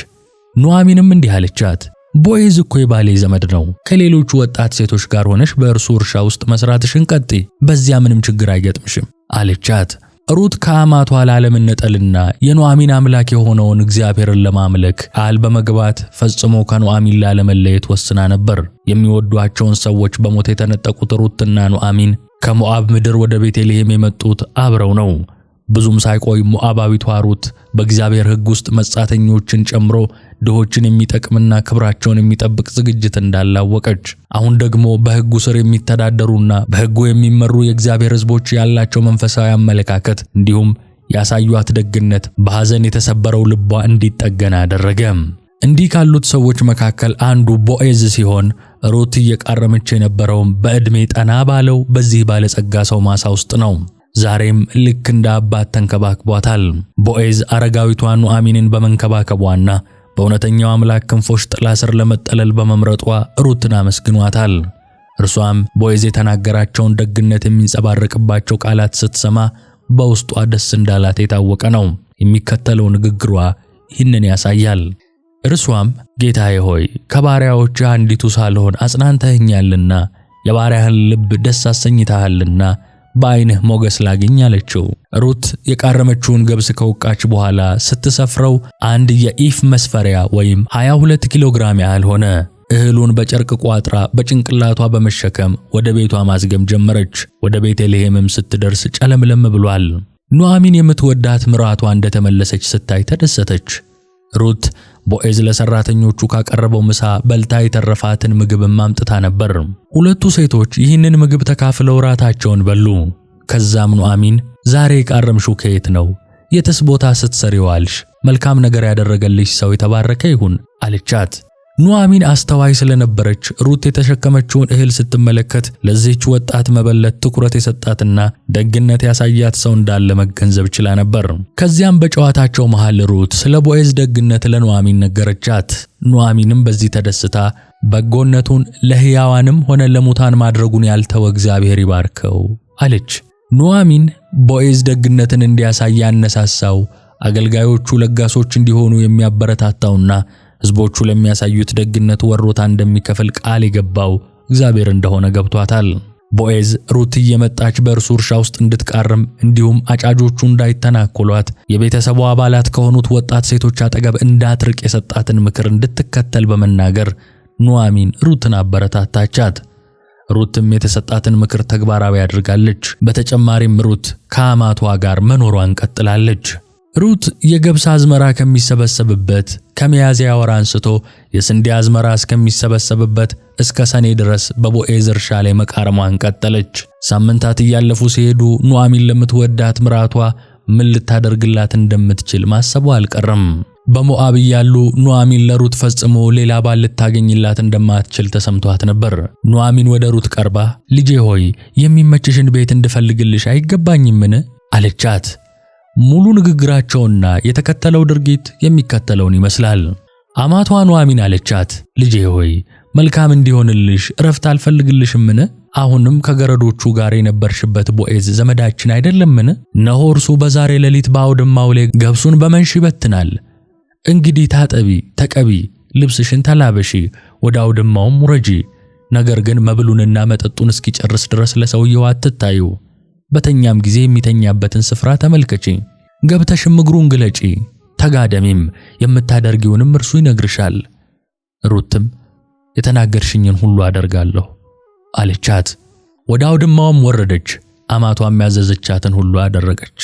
ኑአሚንም እንዲህ አለቻት፣ ቦዔዝ እኮ የባሌ ዘመድ ነው። ከሌሎቹ ወጣት ሴቶች ጋር ሆነሽ በእርሱ እርሻ ውስጥ መስራትሽን ቀጥይ፣ በዚያ ምንም ችግር አይገጥምሽም አለቻት። ሩት ከአማቷ ላለመነጠልና የኑአሚን አምላክ የሆነውን እግዚአብሔርን ለማምለክ ቃል በመግባት ፈጽሞ ከኑአሚን ላለመለየት ወስና ነበር። የሚወዷቸውን ሰዎች በሞት የተነጠቁት ሩትና ኑአሚን ከሞዓብ ምድር ወደ ቤተልሔም የመጡት አብረው ነው። ብዙም ሳይቆይ ሞዓባዊቷ ሩት በእግዚአብሔር ሕግ ውስጥ መጻተኞችን ጨምሮ ድሆችን የሚጠቅምና ክብራቸውን የሚጠብቅ ዝግጅት እንዳላወቀች፣ አሁን ደግሞ በሕጉ ስር የሚተዳደሩና በሕጉ የሚመሩ የእግዚአብሔር ሕዝቦች ያላቸው መንፈሳዊ አመለካከት እንዲሁም ያሳዩት ደግነት በሐዘን የተሰበረው ልቧ እንዲጠገን አደረገ። እንዲህ ካሉት ሰዎች መካከል አንዱ ቦዔዝ ሲሆን ሩት እየቃረመች የነበረውም በዕድሜ ጠና ባለው በዚህ ባለጸጋ ሰው ማሳ ውስጥ ነው። ዛሬም ልክ እንደ አባት ተንከባክቧታል። ቦዔዝ አረጋዊቷ ኑአሚንን በመንከባከቧና በእውነተኛው አምላክ ክንፎች ጥላ ስር ለመጠለል በመምረጧ ሩትን አመስግኗታል። እርሷም ቦዔዝ የተናገራቸውን ደግነት የሚንጸባረቅባቸው ቃላት ስትሰማ በውስጧ ደስ እንዳላት የታወቀ ነው። የሚከተለው ንግግሯ ይህንን ያሳያል። እርሷም ጌታዬ ሆይ፣ ከባሪያዎችህ አንዲቱ ሳልሆን አጽናንተኸኛልና፣ የባሪያህን ልብ ደስ አሰኝተሃልና በዓይንህ ሞገስ ላግኝ አለችው። ሩት የቃረመችውን ገብስ ከወቃች በኋላ ስትሰፍረው አንድ የኢፍ መስፈሪያ ወይም 22 ኪሎ ግራም ያህል ሆነ። እህሉን በጨርቅ ቋጥራ በጭንቅላቷ በመሸከም ወደ ቤቷ ማዝገም ጀመረች። ወደ ቤተልሔምም ስትደርስ ጨለምለም ብሏል። ኑአሚን የምትወዳት ምራቷ እንደተመለሰች ስታይ ተደሰተች። ሩት ቦዔዝ ለሰራተኞቹ ካቀረበው ምሳ በልታ የተረፋትን ምግብም አምጥታ ነበር። ሁለቱ ሴቶች ይህንን ምግብ ተካፍለው ራታቸውን በሉ። ከዛም ኑአሚን ዛሬ የቃረምሽው ከየት ነው? የትስ ቦታ ስትሰሪ ዋልሽ? መልካም ነገር ያደረገልሽ ሰው የተባረከ ይሁን አለቻት። ኑአሚን አስተዋይ ስለነበረች ሩት የተሸከመችውን እህል ስትመለከት ለዚህች ወጣት መበለት ትኩረት የሰጣትና ደግነት ያሳያት ሰው እንዳለ መገንዘብ ችላ ነበር። ከዚያም በጨዋታቸው መሃል ሩት ስለ ቦዔዝ ደግነት ለኑአሚን ነገረቻት። ኑአሚንም በዚህ ተደስታ በጎነቱን ለሕያዋንም ሆነ ለሙታን ማድረጉን ያልተወ እግዚአብሔር ይባርከው አለች። ኑአሚን ቦዔዝ ደግነትን እንዲያሳይ ያነሳሳው፣ አገልጋዮቹ ለጋሶች እንዲሆኑ የሚያበረታታውና ሕዝቦቹ ለሚያሳዩት ደግነት ወሮታ እንደሚከፍል ቃል የገባው እግዚአብሔር እንደሆነ ገብቷታል። ቦዔዝ ሩት እየመጣች በእርሱ እርሻ ውስጥ እንድትቃርም እንዲሁም አጫጆቹ እንዳይተናኮሏት የቤተሰቡ አባላት ከሆኑት ወጣት ሴቶች አጠገብ እንዳትርቅ የሰጣትን ምክር እንድትከተል በመናገር ኑአሚን ሩትን አበረታታቻት። ሩትም የተሰጣትን ምክር ተግባራዊ አድርጋለች። በተጨማሪም ሩት ከአማቷ ጋር መኖሯን ቀጥላለች። ሩት የገብስ አዝመራ ከሚሰበሰብበት ከሚያዝያ ወር አንስቶ የስንዴ አዝመራ እስከሚሰበሰብበት እስከ ሰኔ ድረስ በቦዔዝ እርሻ ላይ መቃረሟን ቀጠለች። ሳምንታት እያለፉ ሲሄዱ ኑአሚን ለምትወዳት ምራቷ ምን ልታደርግላት እንደምትችል ማሰቧ አልቀረም። በሞዓብ እያሉ ኑአሚን ለሩት ፈጽሞ ሌላ ባል ልታገኝላት እንደማትችል ተሰምቷት ነበር። ኑአሚን ወደ ሩት ቀርባ ልጄ ሆይ፣ የሚመችሽን ቤት እንድፈልግልሽ አይገባኝምን? አለቻት። ሙሉ ንግግራቸውና የተከተለው ድርጊት የሚከተለውን ይመስላል። አማቷ ኑአሚን አለቻት፣ ልጄ ሆይ፣ መልካም እንዲሆንልሽ እረፍት አልፈልግልሽምን? አሁንም ከገረዶቹ ጋር የነበርሽበት ቦዔዝ ዘመዳችን አይደለምን? እነሆ እርሱ በዛሬ ሌሊት በአውድማው ላይ ገብሱን በመንሽ ይበትናል። እንግዲህ ታጠቢ፣ ተቀቢ፣ ልብስሽን ተላበሺ፣ ወደ አውድማውም ውረጂ። ነገር ግን መብሉንና መጠጡን እስኪጨርስ ድረስ ለሰውየው አትታዩ። በተኛም ጊዜ የሚተኛበትን ስፍራ ተመልከቺ፣ ገብተሽም እግሩን ግለጪ፣ ተጋደሚም፣ የምታደርጊውንም እርሱ ይነግርሻል። ሩትም የተናገርሽኝን ሁሉ አደርጋለሁ አለቻት። ወደ አውድማውም ወረደች፣ አማቷም ያዘዘቻትን ሁሉ አደረገች።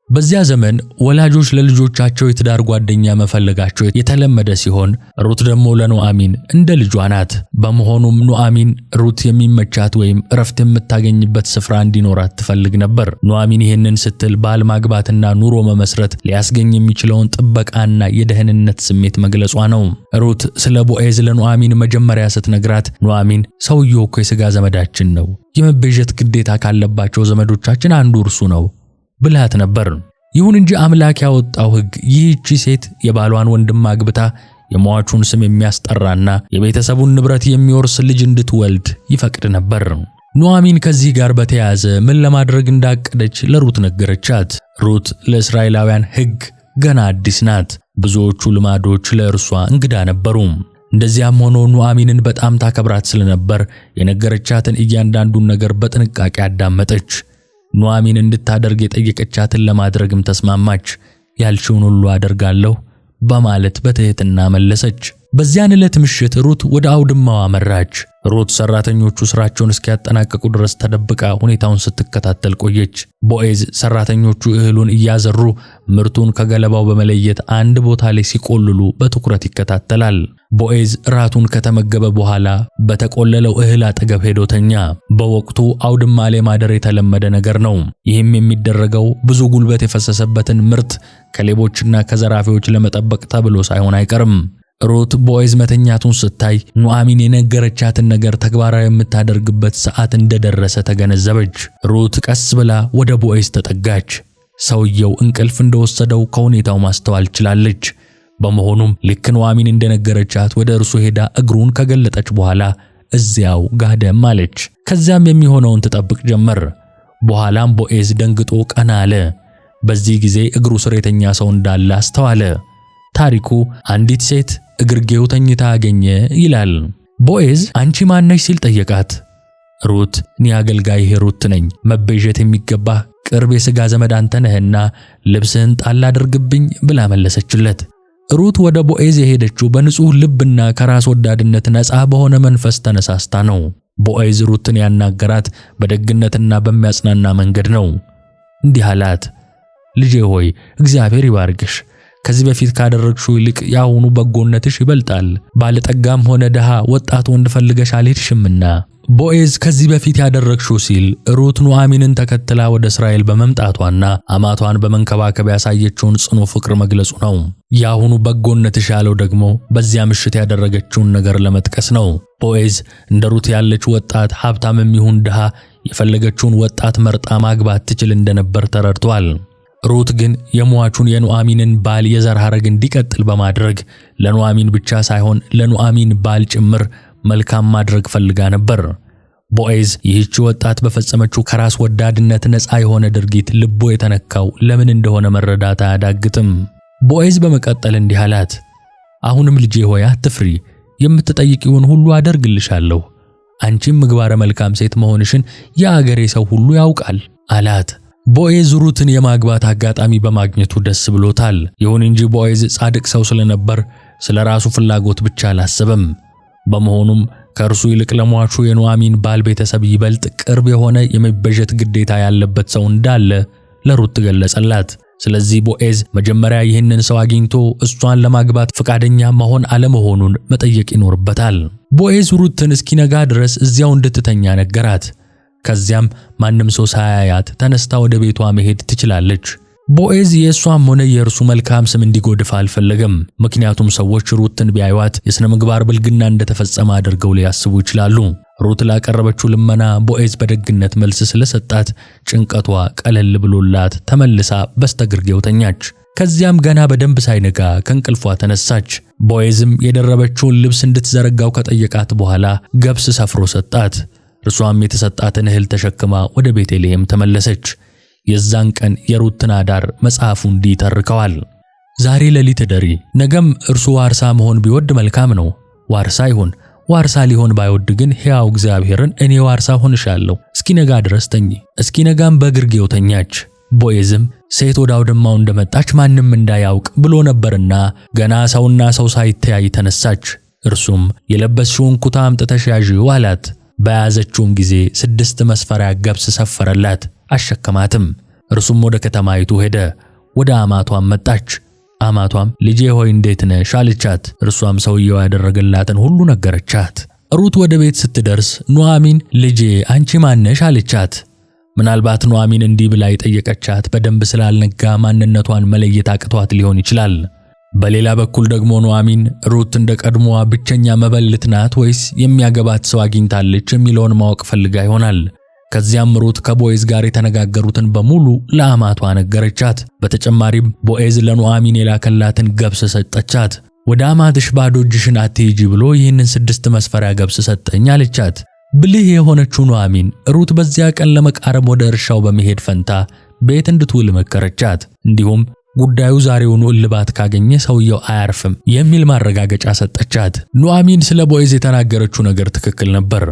በዚያ ዘመን ወላጆች ለልጆቻቸው የትዳር ጓደኛ መፈለጋቸው የተለመደ ሲሆን ሩት ደግሞ ለኑዓሚን እንደ ልጇ ናት። በመሆኑም ኑዓሚን ሩት የሚመቻት ወይም እረፍት የምታገኝበት ስፍራ እንዲኖራት ትፈልግ ነበር። ኑዓሚን ይህንን ስትል ባል ማግባትና ኑሮ መመስረት ሊያስገኝ የሚችለውን ጥበቃና የደህንነት ስሜት መግለጿ ነው። ሩት ስለ ቦዔዝ ለኑዓሚን መጀመሪያ ስትነግራት ኑዓሚን ሰውየው እኮ የሥጋ ዘመዳችን ነው፣ የመቤዠት ግዴታ ካለባቸው ዘመዶቻችን አንዱ እርሱ ነው ብላት ነበር። ይሁን እንጂ አምላክ ያወጣው ሕግ ይህቺ ሴት የባሏን ወንድም አግብታ የሟቹን ስም የሚያስጠራና የቤተሰቡን ንብረት የሚወርስ ልጅ እንድትወልድ ይፈቅድ ነበር። ኑዓሚን ከዚህ ጋር በተያያዘ ምን ለማድረግ እንዳቀደች ለሩት ነገረቻት። ሩት ለእስራኤላውያን ሕግ ገና አዲስ ናት። ብዙዎቹ ልማዶች ለእርሷ እንግዳ ነበሩ። እንደዚያም ሆኖ ኑዓሚንን በጣም ታከብራት ስለነበር የነገረቻትን እያንዳንዱን ነገር በጥንቃቄ አዳመጠች። ኑዓሚን እንድታደርግ የጠየቀቻትን ለማድረግም ተስማማች። ያልሽውን ሁሉ አደርጋለሁ በማለት በትህትና መለሰች። በዚያን ዕለት ምሽት ሩት ወደ አውድማው አመራች። ሩት ሰራተኞቹ ስራቸውን እስኪያጠናቅቁ ድረስ ተደብቃ ሁኔታውን ስትከታተል ቆየች። ቦዔዝ ሰራተኞቹ እህሉን እያዘሩ ምርቱን ከገለባው በመለየት አንድ ቦታ ላይ ሲቆልሉ በትኩረት ይከታተላል። ቦዔዝ ራቱን ከተመገበ በኋላ በተቆለለው እህል አጠገብ ሄዶ ተኛ። በወቅቱ አውድማ ላይ ማደር የተለመደ ነገር ነው። ይህም የሚደረገው ብዙ ጉልበት የፈሰሰበትን ምርት ከሌቦችና ከዘራፊዎች ለመጠበቅ ተብሎ ሳይሆን አይቀርም። ሩት ቦዔዝ መተኛቱን ስታይ ኑዓሚን የነገረቻትን ነገር ተግባራዊ የምታደርግበት ሰዓት እንደደረሰ ተገነዘበች። ሩት ቀስ ብላ ወደ ቦዔዝ ተጠጋች። ሰውየው እንቅልፍ እንደወሰደው ከሁኔታው ማስተዋል ችላለች። በመሆኑም ልክ ኑዓሚን እንደነገረቻት ወደ እርሱ ሄዳ እግሩን ከገለጠች በኋላ እዚያው ጋደም አለች። ከዚያም የሚሆነውን ትጠብቅ ጀመር። በኋላም ቦዔዝ ደንግጦ ቀና አለ። በዚህ ጊዜ እግሩ ስር የተኛ ሰው እንዳለ አስተዋለ። ታሪኩ አንዲት ሴት እግርጌው ተኝታ አገኘ ይላል። ቦዔዝ አንቺ ማነሽ ሲል ጠየቃት። ሩት እኔ አገልጋይህ ሩት ነኝ፣ መቤዠት የሚገባህ ቅርብ የሥጋ ዘመድ አንተ ነህና ልብስህን ጣል አድርግብኝ ብላ መለሰችለት። ሩት ወደ ቦዔዝ የሄደችው በንጹሕ ልብና ከራስ ወዳድነት ነፃ በሆነ መንፈስ ተነሳስታ ነው። ቦዔዝ ሩትን ያናገራት በደግነትና በሚያጽናና መንገድ ነው። እንዲህ አላት፣ ልጄ ሆይ እግዚአብሔር ይባርክሽ። ከዚህ በፊት ካደረግሽው ይልቅ የአሁኑ በጎነትሽ ይበልጣል። ባለጠጋም ሆነ ድሃ ወጣት ወንድ ፈልገሽ አልሄድሽምና። ቦዔዝ ከዚህ በፊት ያደረግሽው ሲል ሩት ኑዓሚንን ተከትላ ወደ እስራኤል በመምጣቷና አማቷን በመንከባከብ ያሳየችውን ጽኑ ፍቅር መግለጹ ነው። የአሁኑ በጎነትሽ ያለው ደግሞ በዚያ ምሽት ያደረገችውን ነገር ለመጥቀስ ነው። ቦዔዝ እንደ ሩት ያለች ወጣት ሀብታምም ይሁን ድሃ የፈለገችውን ወጣት መርጣ ማግባት ትችል እንደነበር ተረድቷል። ሩት ግን የሟቹን የኑዓሚንን ባል የዘር ሐረግ እንዲቀጥል በማድረግ ለኑዓሚን ብቻ ሳይሆን ለኑዓሚን ባል ጭምር መልካም ማድረግ ፈልጋ ነበር። ቦዔዝ ይህች ወጣት በፈጸመችው ከራስ ወዳድነት ነፃ የሆነ ድርጊት ልቡ የተነካው ለምን እንደሆነ መረዳት አያዳግትም። ቦዔዝ በመቀጠል እንዲህ አላት፣ አሁንም ልጄ ሆይ አትፍሪ፣ የምትጠይቂውን ሁሉ አደርግልሻለሁ። አንቺም ምግባረ መልካም ሴት መሆንሽን የአገሬ ሰው ሁሉ ያውቃል አላት። ቦዔዝ ሩትን የማግባት አጋጣሚ በማግኘቱ ደስ ብሎታል። ይሁን እንጂ ቦዔዝ ጻድቅ ሰው ስለነበር ስለ ራሱ ፍላጎት ብቻ አላሰበም። በመሆኑም ከእርሱ ይልቅ ለሟቹ የኑዓሚን ባል ቤተሰብ ይበልጥ ቅርብ የሆነ የመቤዠት ግዴታ ያለበት ሰው እንዳለ ለሩት ገለጸላት። ስለዚህ ቦዔዝ መጀመሪያ ይህንን ሰው አግኝቶ እሷን ለማግባት ፈቃደኛ መሆን አለመሆኑን መጠየቅ ይኖርበታል። ቦዔዝ ሩትን እስኪነጋ ድረስ እዚያው እንድትተኛ ነገራት። ከዚያም ማንም ሰው ሳያያት ተነስታ ወደ ቤቷ መሄድ ትችላለች። ቦዔዝ የእሷም ሆነ የእርሱ መልካም ስም እንዲጎድፍ አልፈለገም። ምክንያቱም ሰዎች ሩትን ቢያዩዋት የሥነ ምግባር ብልግና እንደተፈጸመ አድርገው ሊያስቡ ይችላሉ። ሩት ላቀረበችው ልመና ቦዔዝ በደግነት መልስ ስለሰጣት ጭንቀቷ ቀለል ብሎላት ተመልሳ በስተግርጌው ተኛች። ከዚያም ገና በደንብ ሳይነጋ ከእንቅልፏ ተነሳች። ቦዔዝም የደረበችውን ልብስ እንድትዘረጋው ከጠየቃት በኋላ ገብስ ሰፍሮ ሰጣት። እርሷም የተሰጣትን እህል ተሸክማ ወደ ቤተልሔም ተመለሰች። የዛን ቀን የሩትን አዳር መጽሐፉ እንዲህ ይተርከዋል። ዛሬ ሌሊት እደሪ፣ ነገም እርሱ ዋርሳ መሆን ቢወድ መልካም ነው፣ ዋርሳ ይሁን። ዋርሳ ሊሆን ባይወድ ግን ሕያው እግዚአብሔርን እኔ ዋርሳ ሆንሻለሁ። እስኪነጋ ድረስ ተኚ። እስኪነጋም በግርጌው ተኛች። ቦዔዝም ሴት ወደ አውድማው እንደመጣች ማንም እንዳያውቅ ብሎ ነበርና ገና ሰውና ሰው ሳይተያይ ተነሳች። እርሱም የለበስሽውን ኩታ አምጥተሽ ያዢው አላት። በያዘችውም ጊዜ 6 መስፈሪያ ገብስ ሰፈረላት፣ አሸከማትም። እርሱም ወደ ከተማይቱ ሄደ። ወደ አማቷም መጣች። አማቷም ልጄ ሆይ እንዴት ነሽ አለቻት። እርሷም ሰውየው ያደረገላትን ሁሉ ነገረቻት። ሩት ወደ ቤት ስትደርስ ኑኃሚን ልጄ አንቺ ማነሽ አለቻት። ምናልባት ኑኃሚን እንዲህ ብላ የጠየቀቻት በደንብ ስላልነጋ ማንነቷን መለየት አቅቷት ሊሆን ይችላል። በሌላ በኩል ደግሞ ኑኃሚን ሩት እንደ ቀድሞዋ ብቸኛ መበለት ናት ወይስ የሚያገባት ሰው አግኝታለች የሚለውን ማወቅ ፈልጋ ይሆናል። ከዚያም ሩት ከቦኤዝ ጋር የተነጋገሩትን በሙሉ ለአማቷ ነገረቻት። በተጨማሪም ቦኤዝ ለኑኃሚን የላከላትን ገብስ ሰጠቻት። ወደ አማትሽ ባዶ እጅሽን አትሂጂ ብሎ ይህንን 6 መስፈሪያ ገብስ ሰጠኝ አለቻት። ብልህ የሆነችው ኑኃሚን ሩት በዚያ ቀን ለመቃረም ወደ እርሻው በመሄድ ፈንታ ቤት እንድትውል መከረቻት። እንዲሁም ጉዳዩ ዛሬውኑ እልባት ካገኘ ሰውየው አያርፍም የሚል ማረጋገጫ ሰጠቻት። ኑኃሚን ስለ ቦኤዝ የተናገረችው ነገር ትክክል ነበር።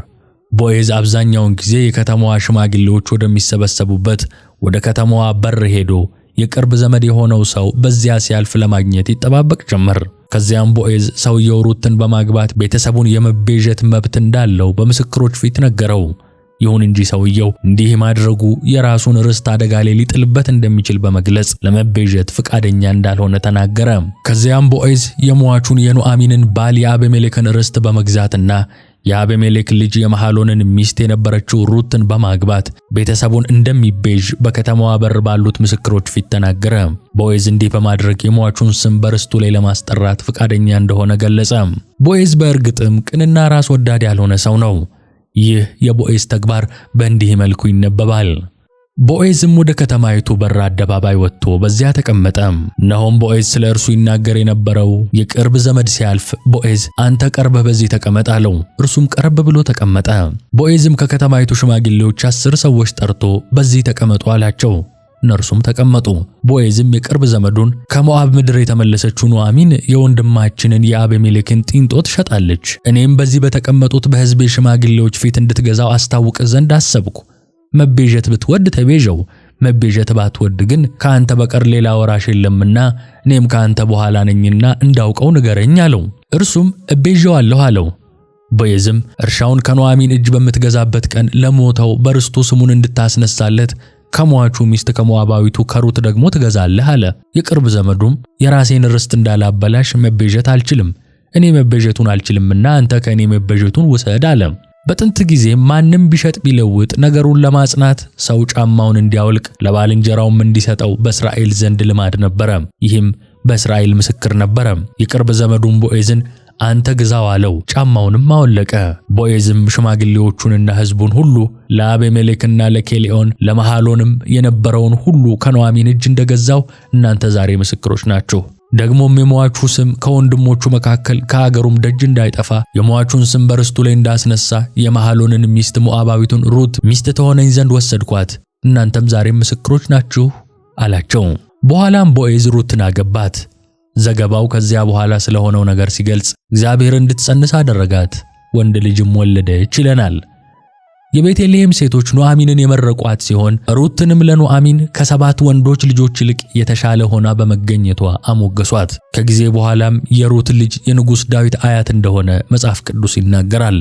ቦኤዝ አብዛኛውን ጊዜ የከተማዋ ሽማግሌዎች ወደሚሰበሰቡበት ወደ ከተማዋ በር ሄዶ የቅርብ ዘመድ የሆነው ሰው በዚያ ሲያልፍ ለማግኘት ይጠባበቅ ጀመር። ከዚያም ቦኤዝ ሰውየው ሩትን በማግባት ቤተሰቡን የመቤዠት መብት እንዳለው በምስክሮች ፊት ነገረው። ይሁን እንጂ ሰውየው እንዲህ ማድረጉ የራሱን ርስት አደጋ ላይ ሊጥልበት እንደሚችል በመግለጽ ለመቤዠት ፍቃደኛ እንዳልሆነ ተናገረ። ከዚያም ቦኤዝ የሟቹን የኑኃሚንን ባል የአቤሜሌክን ርስት በመግዛትና የአቤሜሌክ ልጅ የመሐሎንን ሚስት የነበረችው ሩትን በማግባት ቤተሰቡን እንደሚቤዥ በከተማዋ በር ባሉት ምስክሮች ፊት ተናገረ። ቦኤዝ እንዲህ በማድረግ የሟቹን ስም በርስቱ ላይ ለማስጠራት ፍቃደኛ እንደሆነ ገለጸ። ቦኤዝ በእርግጥም ቅንና ራስ ወዳድ ያልሆነ ሰው ነው። ይህ የቦኤዝ ተግባር በእንዲህ መልኩ ይነበባል። ቦኤዝም ወደ ከተማይቱ በር አደባባይ ወጥቶ በዚያ ተቀመጠ። እነሆም ቦኤዝ ስለ እርሱ ይናገር የነበረው የቅርብ ዘመድ ሲያልፍ ቦኤዝ አንተ ቀርበህ በዚህ ተቀመጥ አለው። እርሱም ቀረብ ብሎ ተቀመጠ። ቦኤዝም ከከተማይቱ ሽማግሌዎች 10 ሰዎች ጠርቶ በዚህ ተቀመጡ አላቸው። እነርሱም ተቀመጡ። ቦኤዝም የቅርብ ዘመዱን ከሞዓብ ምድር የተመለሰችው ኑኃሚን የወንድማችንን የአቤሜሌክን ጢንጦ ትሸጣለች፣ እኔም በዚህ በተቀመጡት በሕዝቤ ሽማግሌዎች ፊት እንድትገዛው አስታውቅህ ዘንድ አሰብኩ። መቤዠት ብትወድ ተቤዠው፣ መቤዠት ባትወድ ግን ከአንተ በቀር ሌላ ወራሽ የለምና እኔም ከአንተ በኋላ ነኝና እንዳውቀው ንገረኝ አለው። እርሱም እቤዠዋለሁ አለው። ቦኤዝም እርሻውን ከኑኃሚን እጅ በምትገዛበት ቀን ለሞተው በርስቱ ስሙን እንድታስነሳለት ከሟቹ ሚስት ከሞዓባዊቱ ከሩት ደግሞ ትገዛለህ አለ። የቅርብ ዘመዱም የራሴን ርስት እንዳላበላሽ መቤዠት አልችልም፣ እኔ መቤዠቱን አልችልምና አንተ ከእኔ መቤዠቱን ውሰድ አለ። በጥንት ጊዜ ማንም ቢሸጥ ቢለውጥ ነገሩን ለማጽናት ሰው ጫማውን እንዲያወልቅ ለባልንጀራውም እንዲሰጠው በእስራኤል ዘንድ ልማድ ነበረ። ይህም በእስራኤል ምስክር ነበረ። የቅርብ ዘመዱን ቦኤዝን አንተ ግዛው አለው። ጫማውንም አወለቀ። ቦኤዝም ሽማግሌዎቹንና ሕዝቡን ሁሉ ለአቤሜሌክና ለኬሌኦን ለመሐሎንም የነበረውን ሁሉ ከኑኃሚን እጅ እንደገዛው እናንተ ዛሬ ምስክሮች ናችሁ። ደግሞም የሟቹ ስም ከወንድሞቹ መካከል ከአገሩም ደጅ እንዳይጠፋ የሟቹን ስም በርስቱ ላይ እንዳስነሳ የመሐሎንን ሚስት ሞዓባዊቱን ሩት ሚስት ትሆነኝ ዘንድ ወሰድኳት፣ እናንተም ዛሬ ምስክሮች ናችሁ አላቸው። በኋላም ቦኤዝ ሩትን አገባት። ዘገባው ከዚያ በኋላ ስለሆነው ነገር ሲገልጽ እግዚአብሔር እንድትጸንስ አደረጋት፣ ወንድ ልጅም ወለደች ይለናል። የቤተልሔም ሴቶች ኑኃሚንን የመረቋት ሲሆን ሩትንም ለኑኃሚን ከ7 ወንዶች ልጆች ይልቅ የተሻለ ሆና በመገኘቷ አሞገሷት። ከጊዜ በኋላም የሩት ልጅ የንጉሥ ዳዊት አያት እንደሆነ መጽሐፍ ቅዱስ ይናገራል።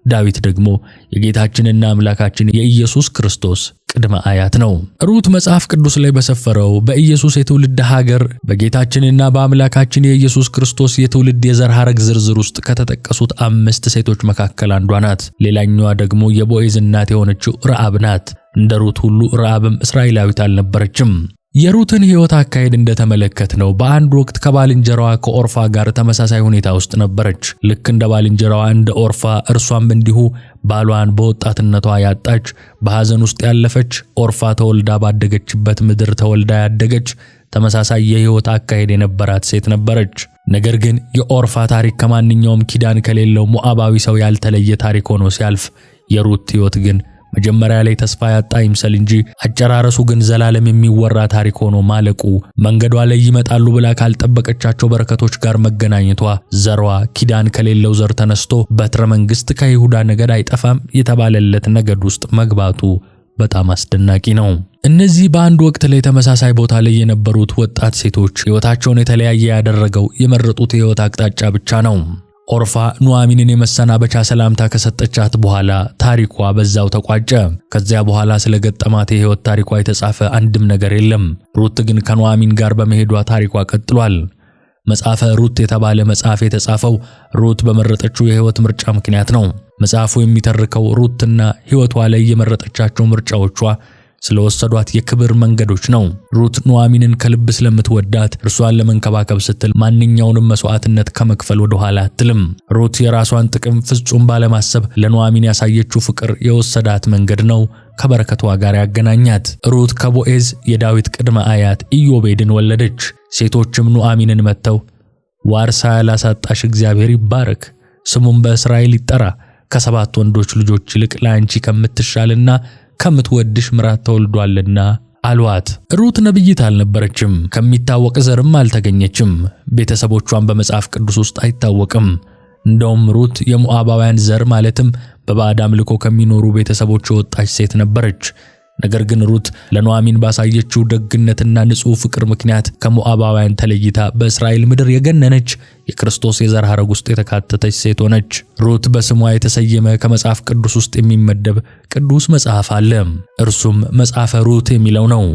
ዳዊት ደግሞ የጌታችንና አምላካችን የኢየሱስ ክርስቶስ ቅድመ አያት ነው። ሩት መጽሐፍ ቅዱስ ላይ በሰፈረው በኢየሱስ የትውልድ ሀገር በጌታችንና በአምላካችን የኢየሱስ ክርስቶስ የትውልድ የዘር ሐረግ ዝርዝር ውስጥ ከተጠቀሱት 5 ሴቶች መካከል አንዷ ናት። ሌላኛዋ ደግሞ የቦኤዝ እናት የሆነችው ረዓብ ናት። እንደ ሩት ሁሉ ረዓብም እስራኤላዊት አልነበረችም። የሩትን ሕይወት አካሄድ እንደተመለከትነው በአንድ ወቅት ከባልንጀራዋ ከኦርፋ ጋር ተመሳሳይ ሁኔታ ውስጥ ነበረች። ልክ እንደ ባልንጀራዋ እንደ ኦርፋ እርሷም እንዲሁ ባሏን በወጣትነቷ ያጣች፣ በሐዘን ውስጥ ያለፈች፣ ኦርፋ ተወልዳ ባደገችበት ምድር ተወልዳ ያደገች፣ ተመሳሳይ የሕይወት አካሄድ የነበራት ሴት ነበረች። ነገር ግን የኦርፋ ታሪክ ከማንኛውም ኪዳን ከሌለው ሞዓባዊ ሰው ያልተለየ ታሪክ ሆኖ ሲያልፍ፣ የሩት ሕይወት ግን መጀመሪያ ላይ ተስፋ ያጣ ይምሰል እንጂ አጨራረሱ ግን ዘላለም የሚወራ ታሪክ ሆኖ ማለቁ፣ መንገዷ ላይ ይመጣሉ ብላ ካልጠበቀቻቸው በረከቶች ጋር መገናኘቷ፣ ዘሯ ኪዳን ከሌለው ዘር ተነስቶ በትረ መንግስት ከይሁዳ ነገድ አይጠፋም የተባለለት ነገድ ውስጥ መግባቱ በጣም አስደናቂ ነው። እነዚህ በአንድ ወቅት ላይ ተመሳሳይ ቦታ ላይ የነበሩት ወጣት ሴቶች ሕይወታቸውን የተለያየ ያደረገው የመረጡት የሕይወት አቅጣጫ ብቻ ነው። ኦርፋ ኑኃሚንን የመሰናበቻ ሰላምታ ከሰጠቻት በኋላ ታሪኳ በዛው ተቋጨ። ከዚያ በኋላ ስለገጠማት የሕይወት ታሪኳ የተጻፈ አንድም ነገር የለም። ሩት ግን ከኑኃሚን ጋር በመሄዷ ታሪኳ ቀጥሏል። መጽሐፈ ሩት የተባለ መጽሐፍ የተጻፈው ሩት በመረጠችው የሕይወት ምርጫ ምክንያት ነው። መጽሐፉ የሚተርከው ሩትና ሕይወቷ ላይ የመረጠቻቸው ምርጫዎቿ ስለወሰዷት የክብር መንገዶች ነው። ሩት ኑኃሚንን ከልብ ስለምትወዳት እርሷን ለመንከባከብ ስትል ማንኛውንም መስዋዕትነት ከመክፈል ወደ ኋላ አትልም። ሩት የራሷን ጥቅም ፍጹም ባለማሰብ ለኑኃሚን ያሳየችው ፍቅር የወሰዳት መንገድ ነው ከበረከቷ ጋር ያገናኛት። ሩት ከቦኤዝ የዳዊት ቅድመ አያት ኢዮቤድን ወለደች። ሴቶችም ኑኃሚንን መጥተው ዋርሳ ያላሳጣሽ እግዚአብሔር ይባረክ፣ ስሙም በእስራኤል ይጠራ፣ ከሰባት ወንዶች ልጆች ይልቅ ለአንቺ ከምትሻልና ከምትወድሽ ምራት ተወልዷልና አሏት። ሩት ነቢይት አልነበረችም፣ ከሚታወቅ ዘርም አልተገኘችም። ቤተሰቦቿን በመጽሐፍ ቅዱስ ውስጥ አይታወቅም። እንደውም ሩት የሞዓባውያን ዘር ማለትም በባዕድ አምልኮ ከሚኖሩ ቤተሰቦች የወጣች ሴት ነበረች። ነገር ግን ሩት ለኑኃሚን ባሳየችው ደግነትና ንጹሕ ፍቅር ምክንያት ከሞዓባውያን ተለይታ በእስራኤል ምድር የገነነች የክርስቶስ የዘር ሐረግ ውስጥ የተካተተች ሴት ሆነች። ሩት በስሟ የተሰየመ ከመጽሐፍ ቅዱስ ውስጥ የሚመደብ ቅዱስ መጽሐፍ አለ። እርሱም መጽሐፈ ሩት የሚለው ነው።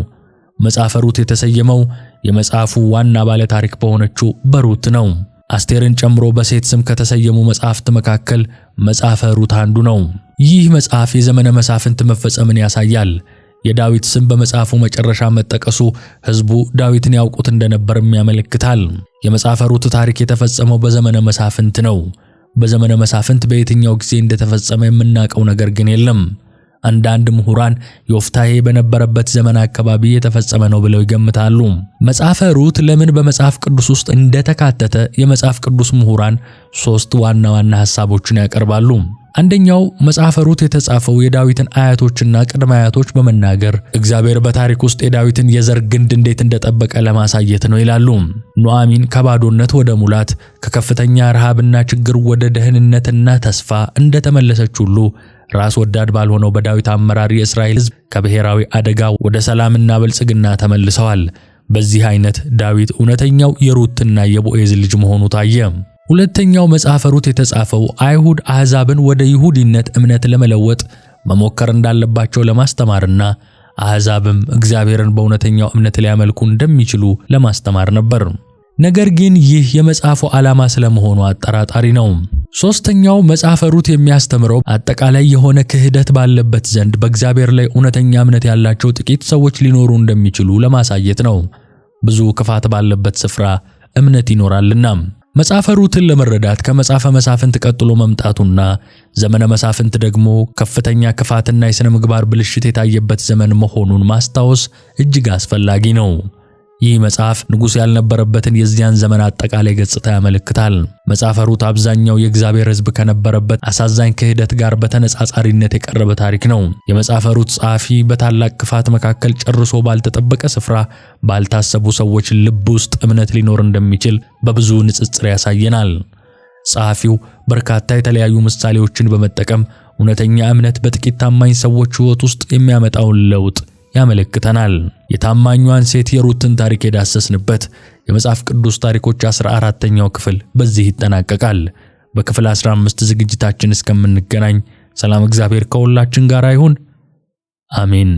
መጽሐፈ ሩት የተሰየመው የመጽሐፉ ዋና ባለ ታሪክ በሆነችው በሩት ነው። አስቴርን ጨምሮ በሴት ስም ከተሰየሙ መጽሐፍት መካከል መጽሐፈ ሩት አንዱ ነው። ይህ መጽሐፍ የዘመነ መሳፍንት መፈጸምን ያሳያል። የዳዊት ስም በመጽሐፉ መጨረሻ መጠቀሱ ሕዝቡ ዳዊትን ያውቁት እንደነበርም ያመለክታል። የመጽሐፈ ሩት ታሪክ የተፈጸመው በዘመነ መሳፍንት ነው። በዘመነ መሳፍንት በየትኛው ጊዜ እንደተፈጸመ የምናውቀው ነገር ግን የለም። አንዳንድ ምሁራን ዮፍታሔ በነበረበት ዘመን አካባቢ የተፈጸመ ነው ብለው ይገምታሉ። መጽሐፈ ሩት ለምን በመጽሐፍ ቅዱስ ውስጥ እንደተካተተ የመጽሐፍ ቅዱስ ምሁራን ሦስት ዋና ዋና ሐሳቦችን ያቀርባሉ። አንደኛው መጽሐፈ ሩት የተጻፈው የዳዊትን አያቶችና ቅድመ አያቶች በመናገር እግዚአብሔር በታሪክ ውስጥ የዳዊትን የዘር ግንድ እንዴት እንደጠበቀ ለማሳየት ነው ይላሉ። ኑኃሚን ከባዶነት ወደ ሙላት፣ ከከፍተኛ ረሃብና ችግር ወደ ደህንነትና ተስፋ እንደተመለሰች ሁሉ ራስ ወዳድ ባልሆነው በዳዊት አመራር የእስራኤል ሕዝብ ከብሔራዊ አደጋ ወደ ሰላምና ብልጽግና ተመልሰዋል። በዚህ አይነት ዳዊት እውነተኛው የሩትና የቦኤዝ ልጅ መሆኑ ታየ። ሁለተኛው መጽሐፈ ሩት የተጻፈው አይሁድ አሕዛብን ወደ ይሁዲነት እምነት ለመለወጥ መሞከር እንዳለባቸው ለማስተማርና አሕዛብም እግዚአብሔርን በእውነተኛው እምነት ሊያመልኩ እንደሚችሉ ለማስተማር ነበር። ነገር ግን ይህ የመጽሐፉ ዓላማ ስለመሆኑ አጠራጣሪ ነው። ሶስተኛው መጽሐፈ ሩት የሚያስተምረው አጠቃላይ የሆነ ክህደት ባለበት ዘንድ በእግዚአብሔር ላይ እውነተኛ እምነት ያላቸው ጥቂት ሰዎች ሊኖሩ እንደሚችሉ ለማሳየት ነው። ብዙ ክፋት ባለበት ስፍራ እምነት ይኖራልና። መጽሐፈ ሩትን ለመረዳት ከመጽሐፈ መሳፍንት ቀጥሎ መምጣቱና ዘመነ መሳፍንት ደግሞ ከፍተኛ ክፋትና የሥነ ምግባር ብልሽት የታየበት ዘመን መሆኑን ማስታወስ እጅግ አስፈላጊ ነው። ይህ መጽሐፍ ንጉሥ ያልነበረበትን የዚያን ዘመን አጠቃላይ ገጽታ ያመለክታል። መጽሐፈ ሩት አብዛኛው የእግዚአብሔር ሕዝብ ከነበረበት አሳዛኝ ክህደት ጋር በተነጻጻሪነት የቀረበ ታሪክ ነው። የመጽሐፈ ሩት ጸሐፊ በታላቅ ክፋት መካከል ጨርሶ ባልተጠበቀ ስፍራ ባልታሰቡ ሰዎች ልብ ውስጥ እምነት ሊኖር እንደሚችል በብዙ ንጽጽር ያሳየናል። ጸሐፊው በርካታ የተለያዩ ምሳሌዎችን በመጠቀም እውነተኛ እምነት በጥቂት ታማኝ ሰዎች ሕይወት ውስጥ የሚያመጣውን ለውጥ ያመለክተናል። የታማኟን ሴት የሩትን ታሪክ የዳሰስንበት የመጽሐፍ ቅዱስ ታሪኮች 14ኛው ክፍል በዚህ ይጠናቀቃል። በክፍል 15 ዝግጅታችን እስከምንገናኝ ሰላም፣ እግዚአብሔር ከሁላችን ጋር ይሁን። አሜን።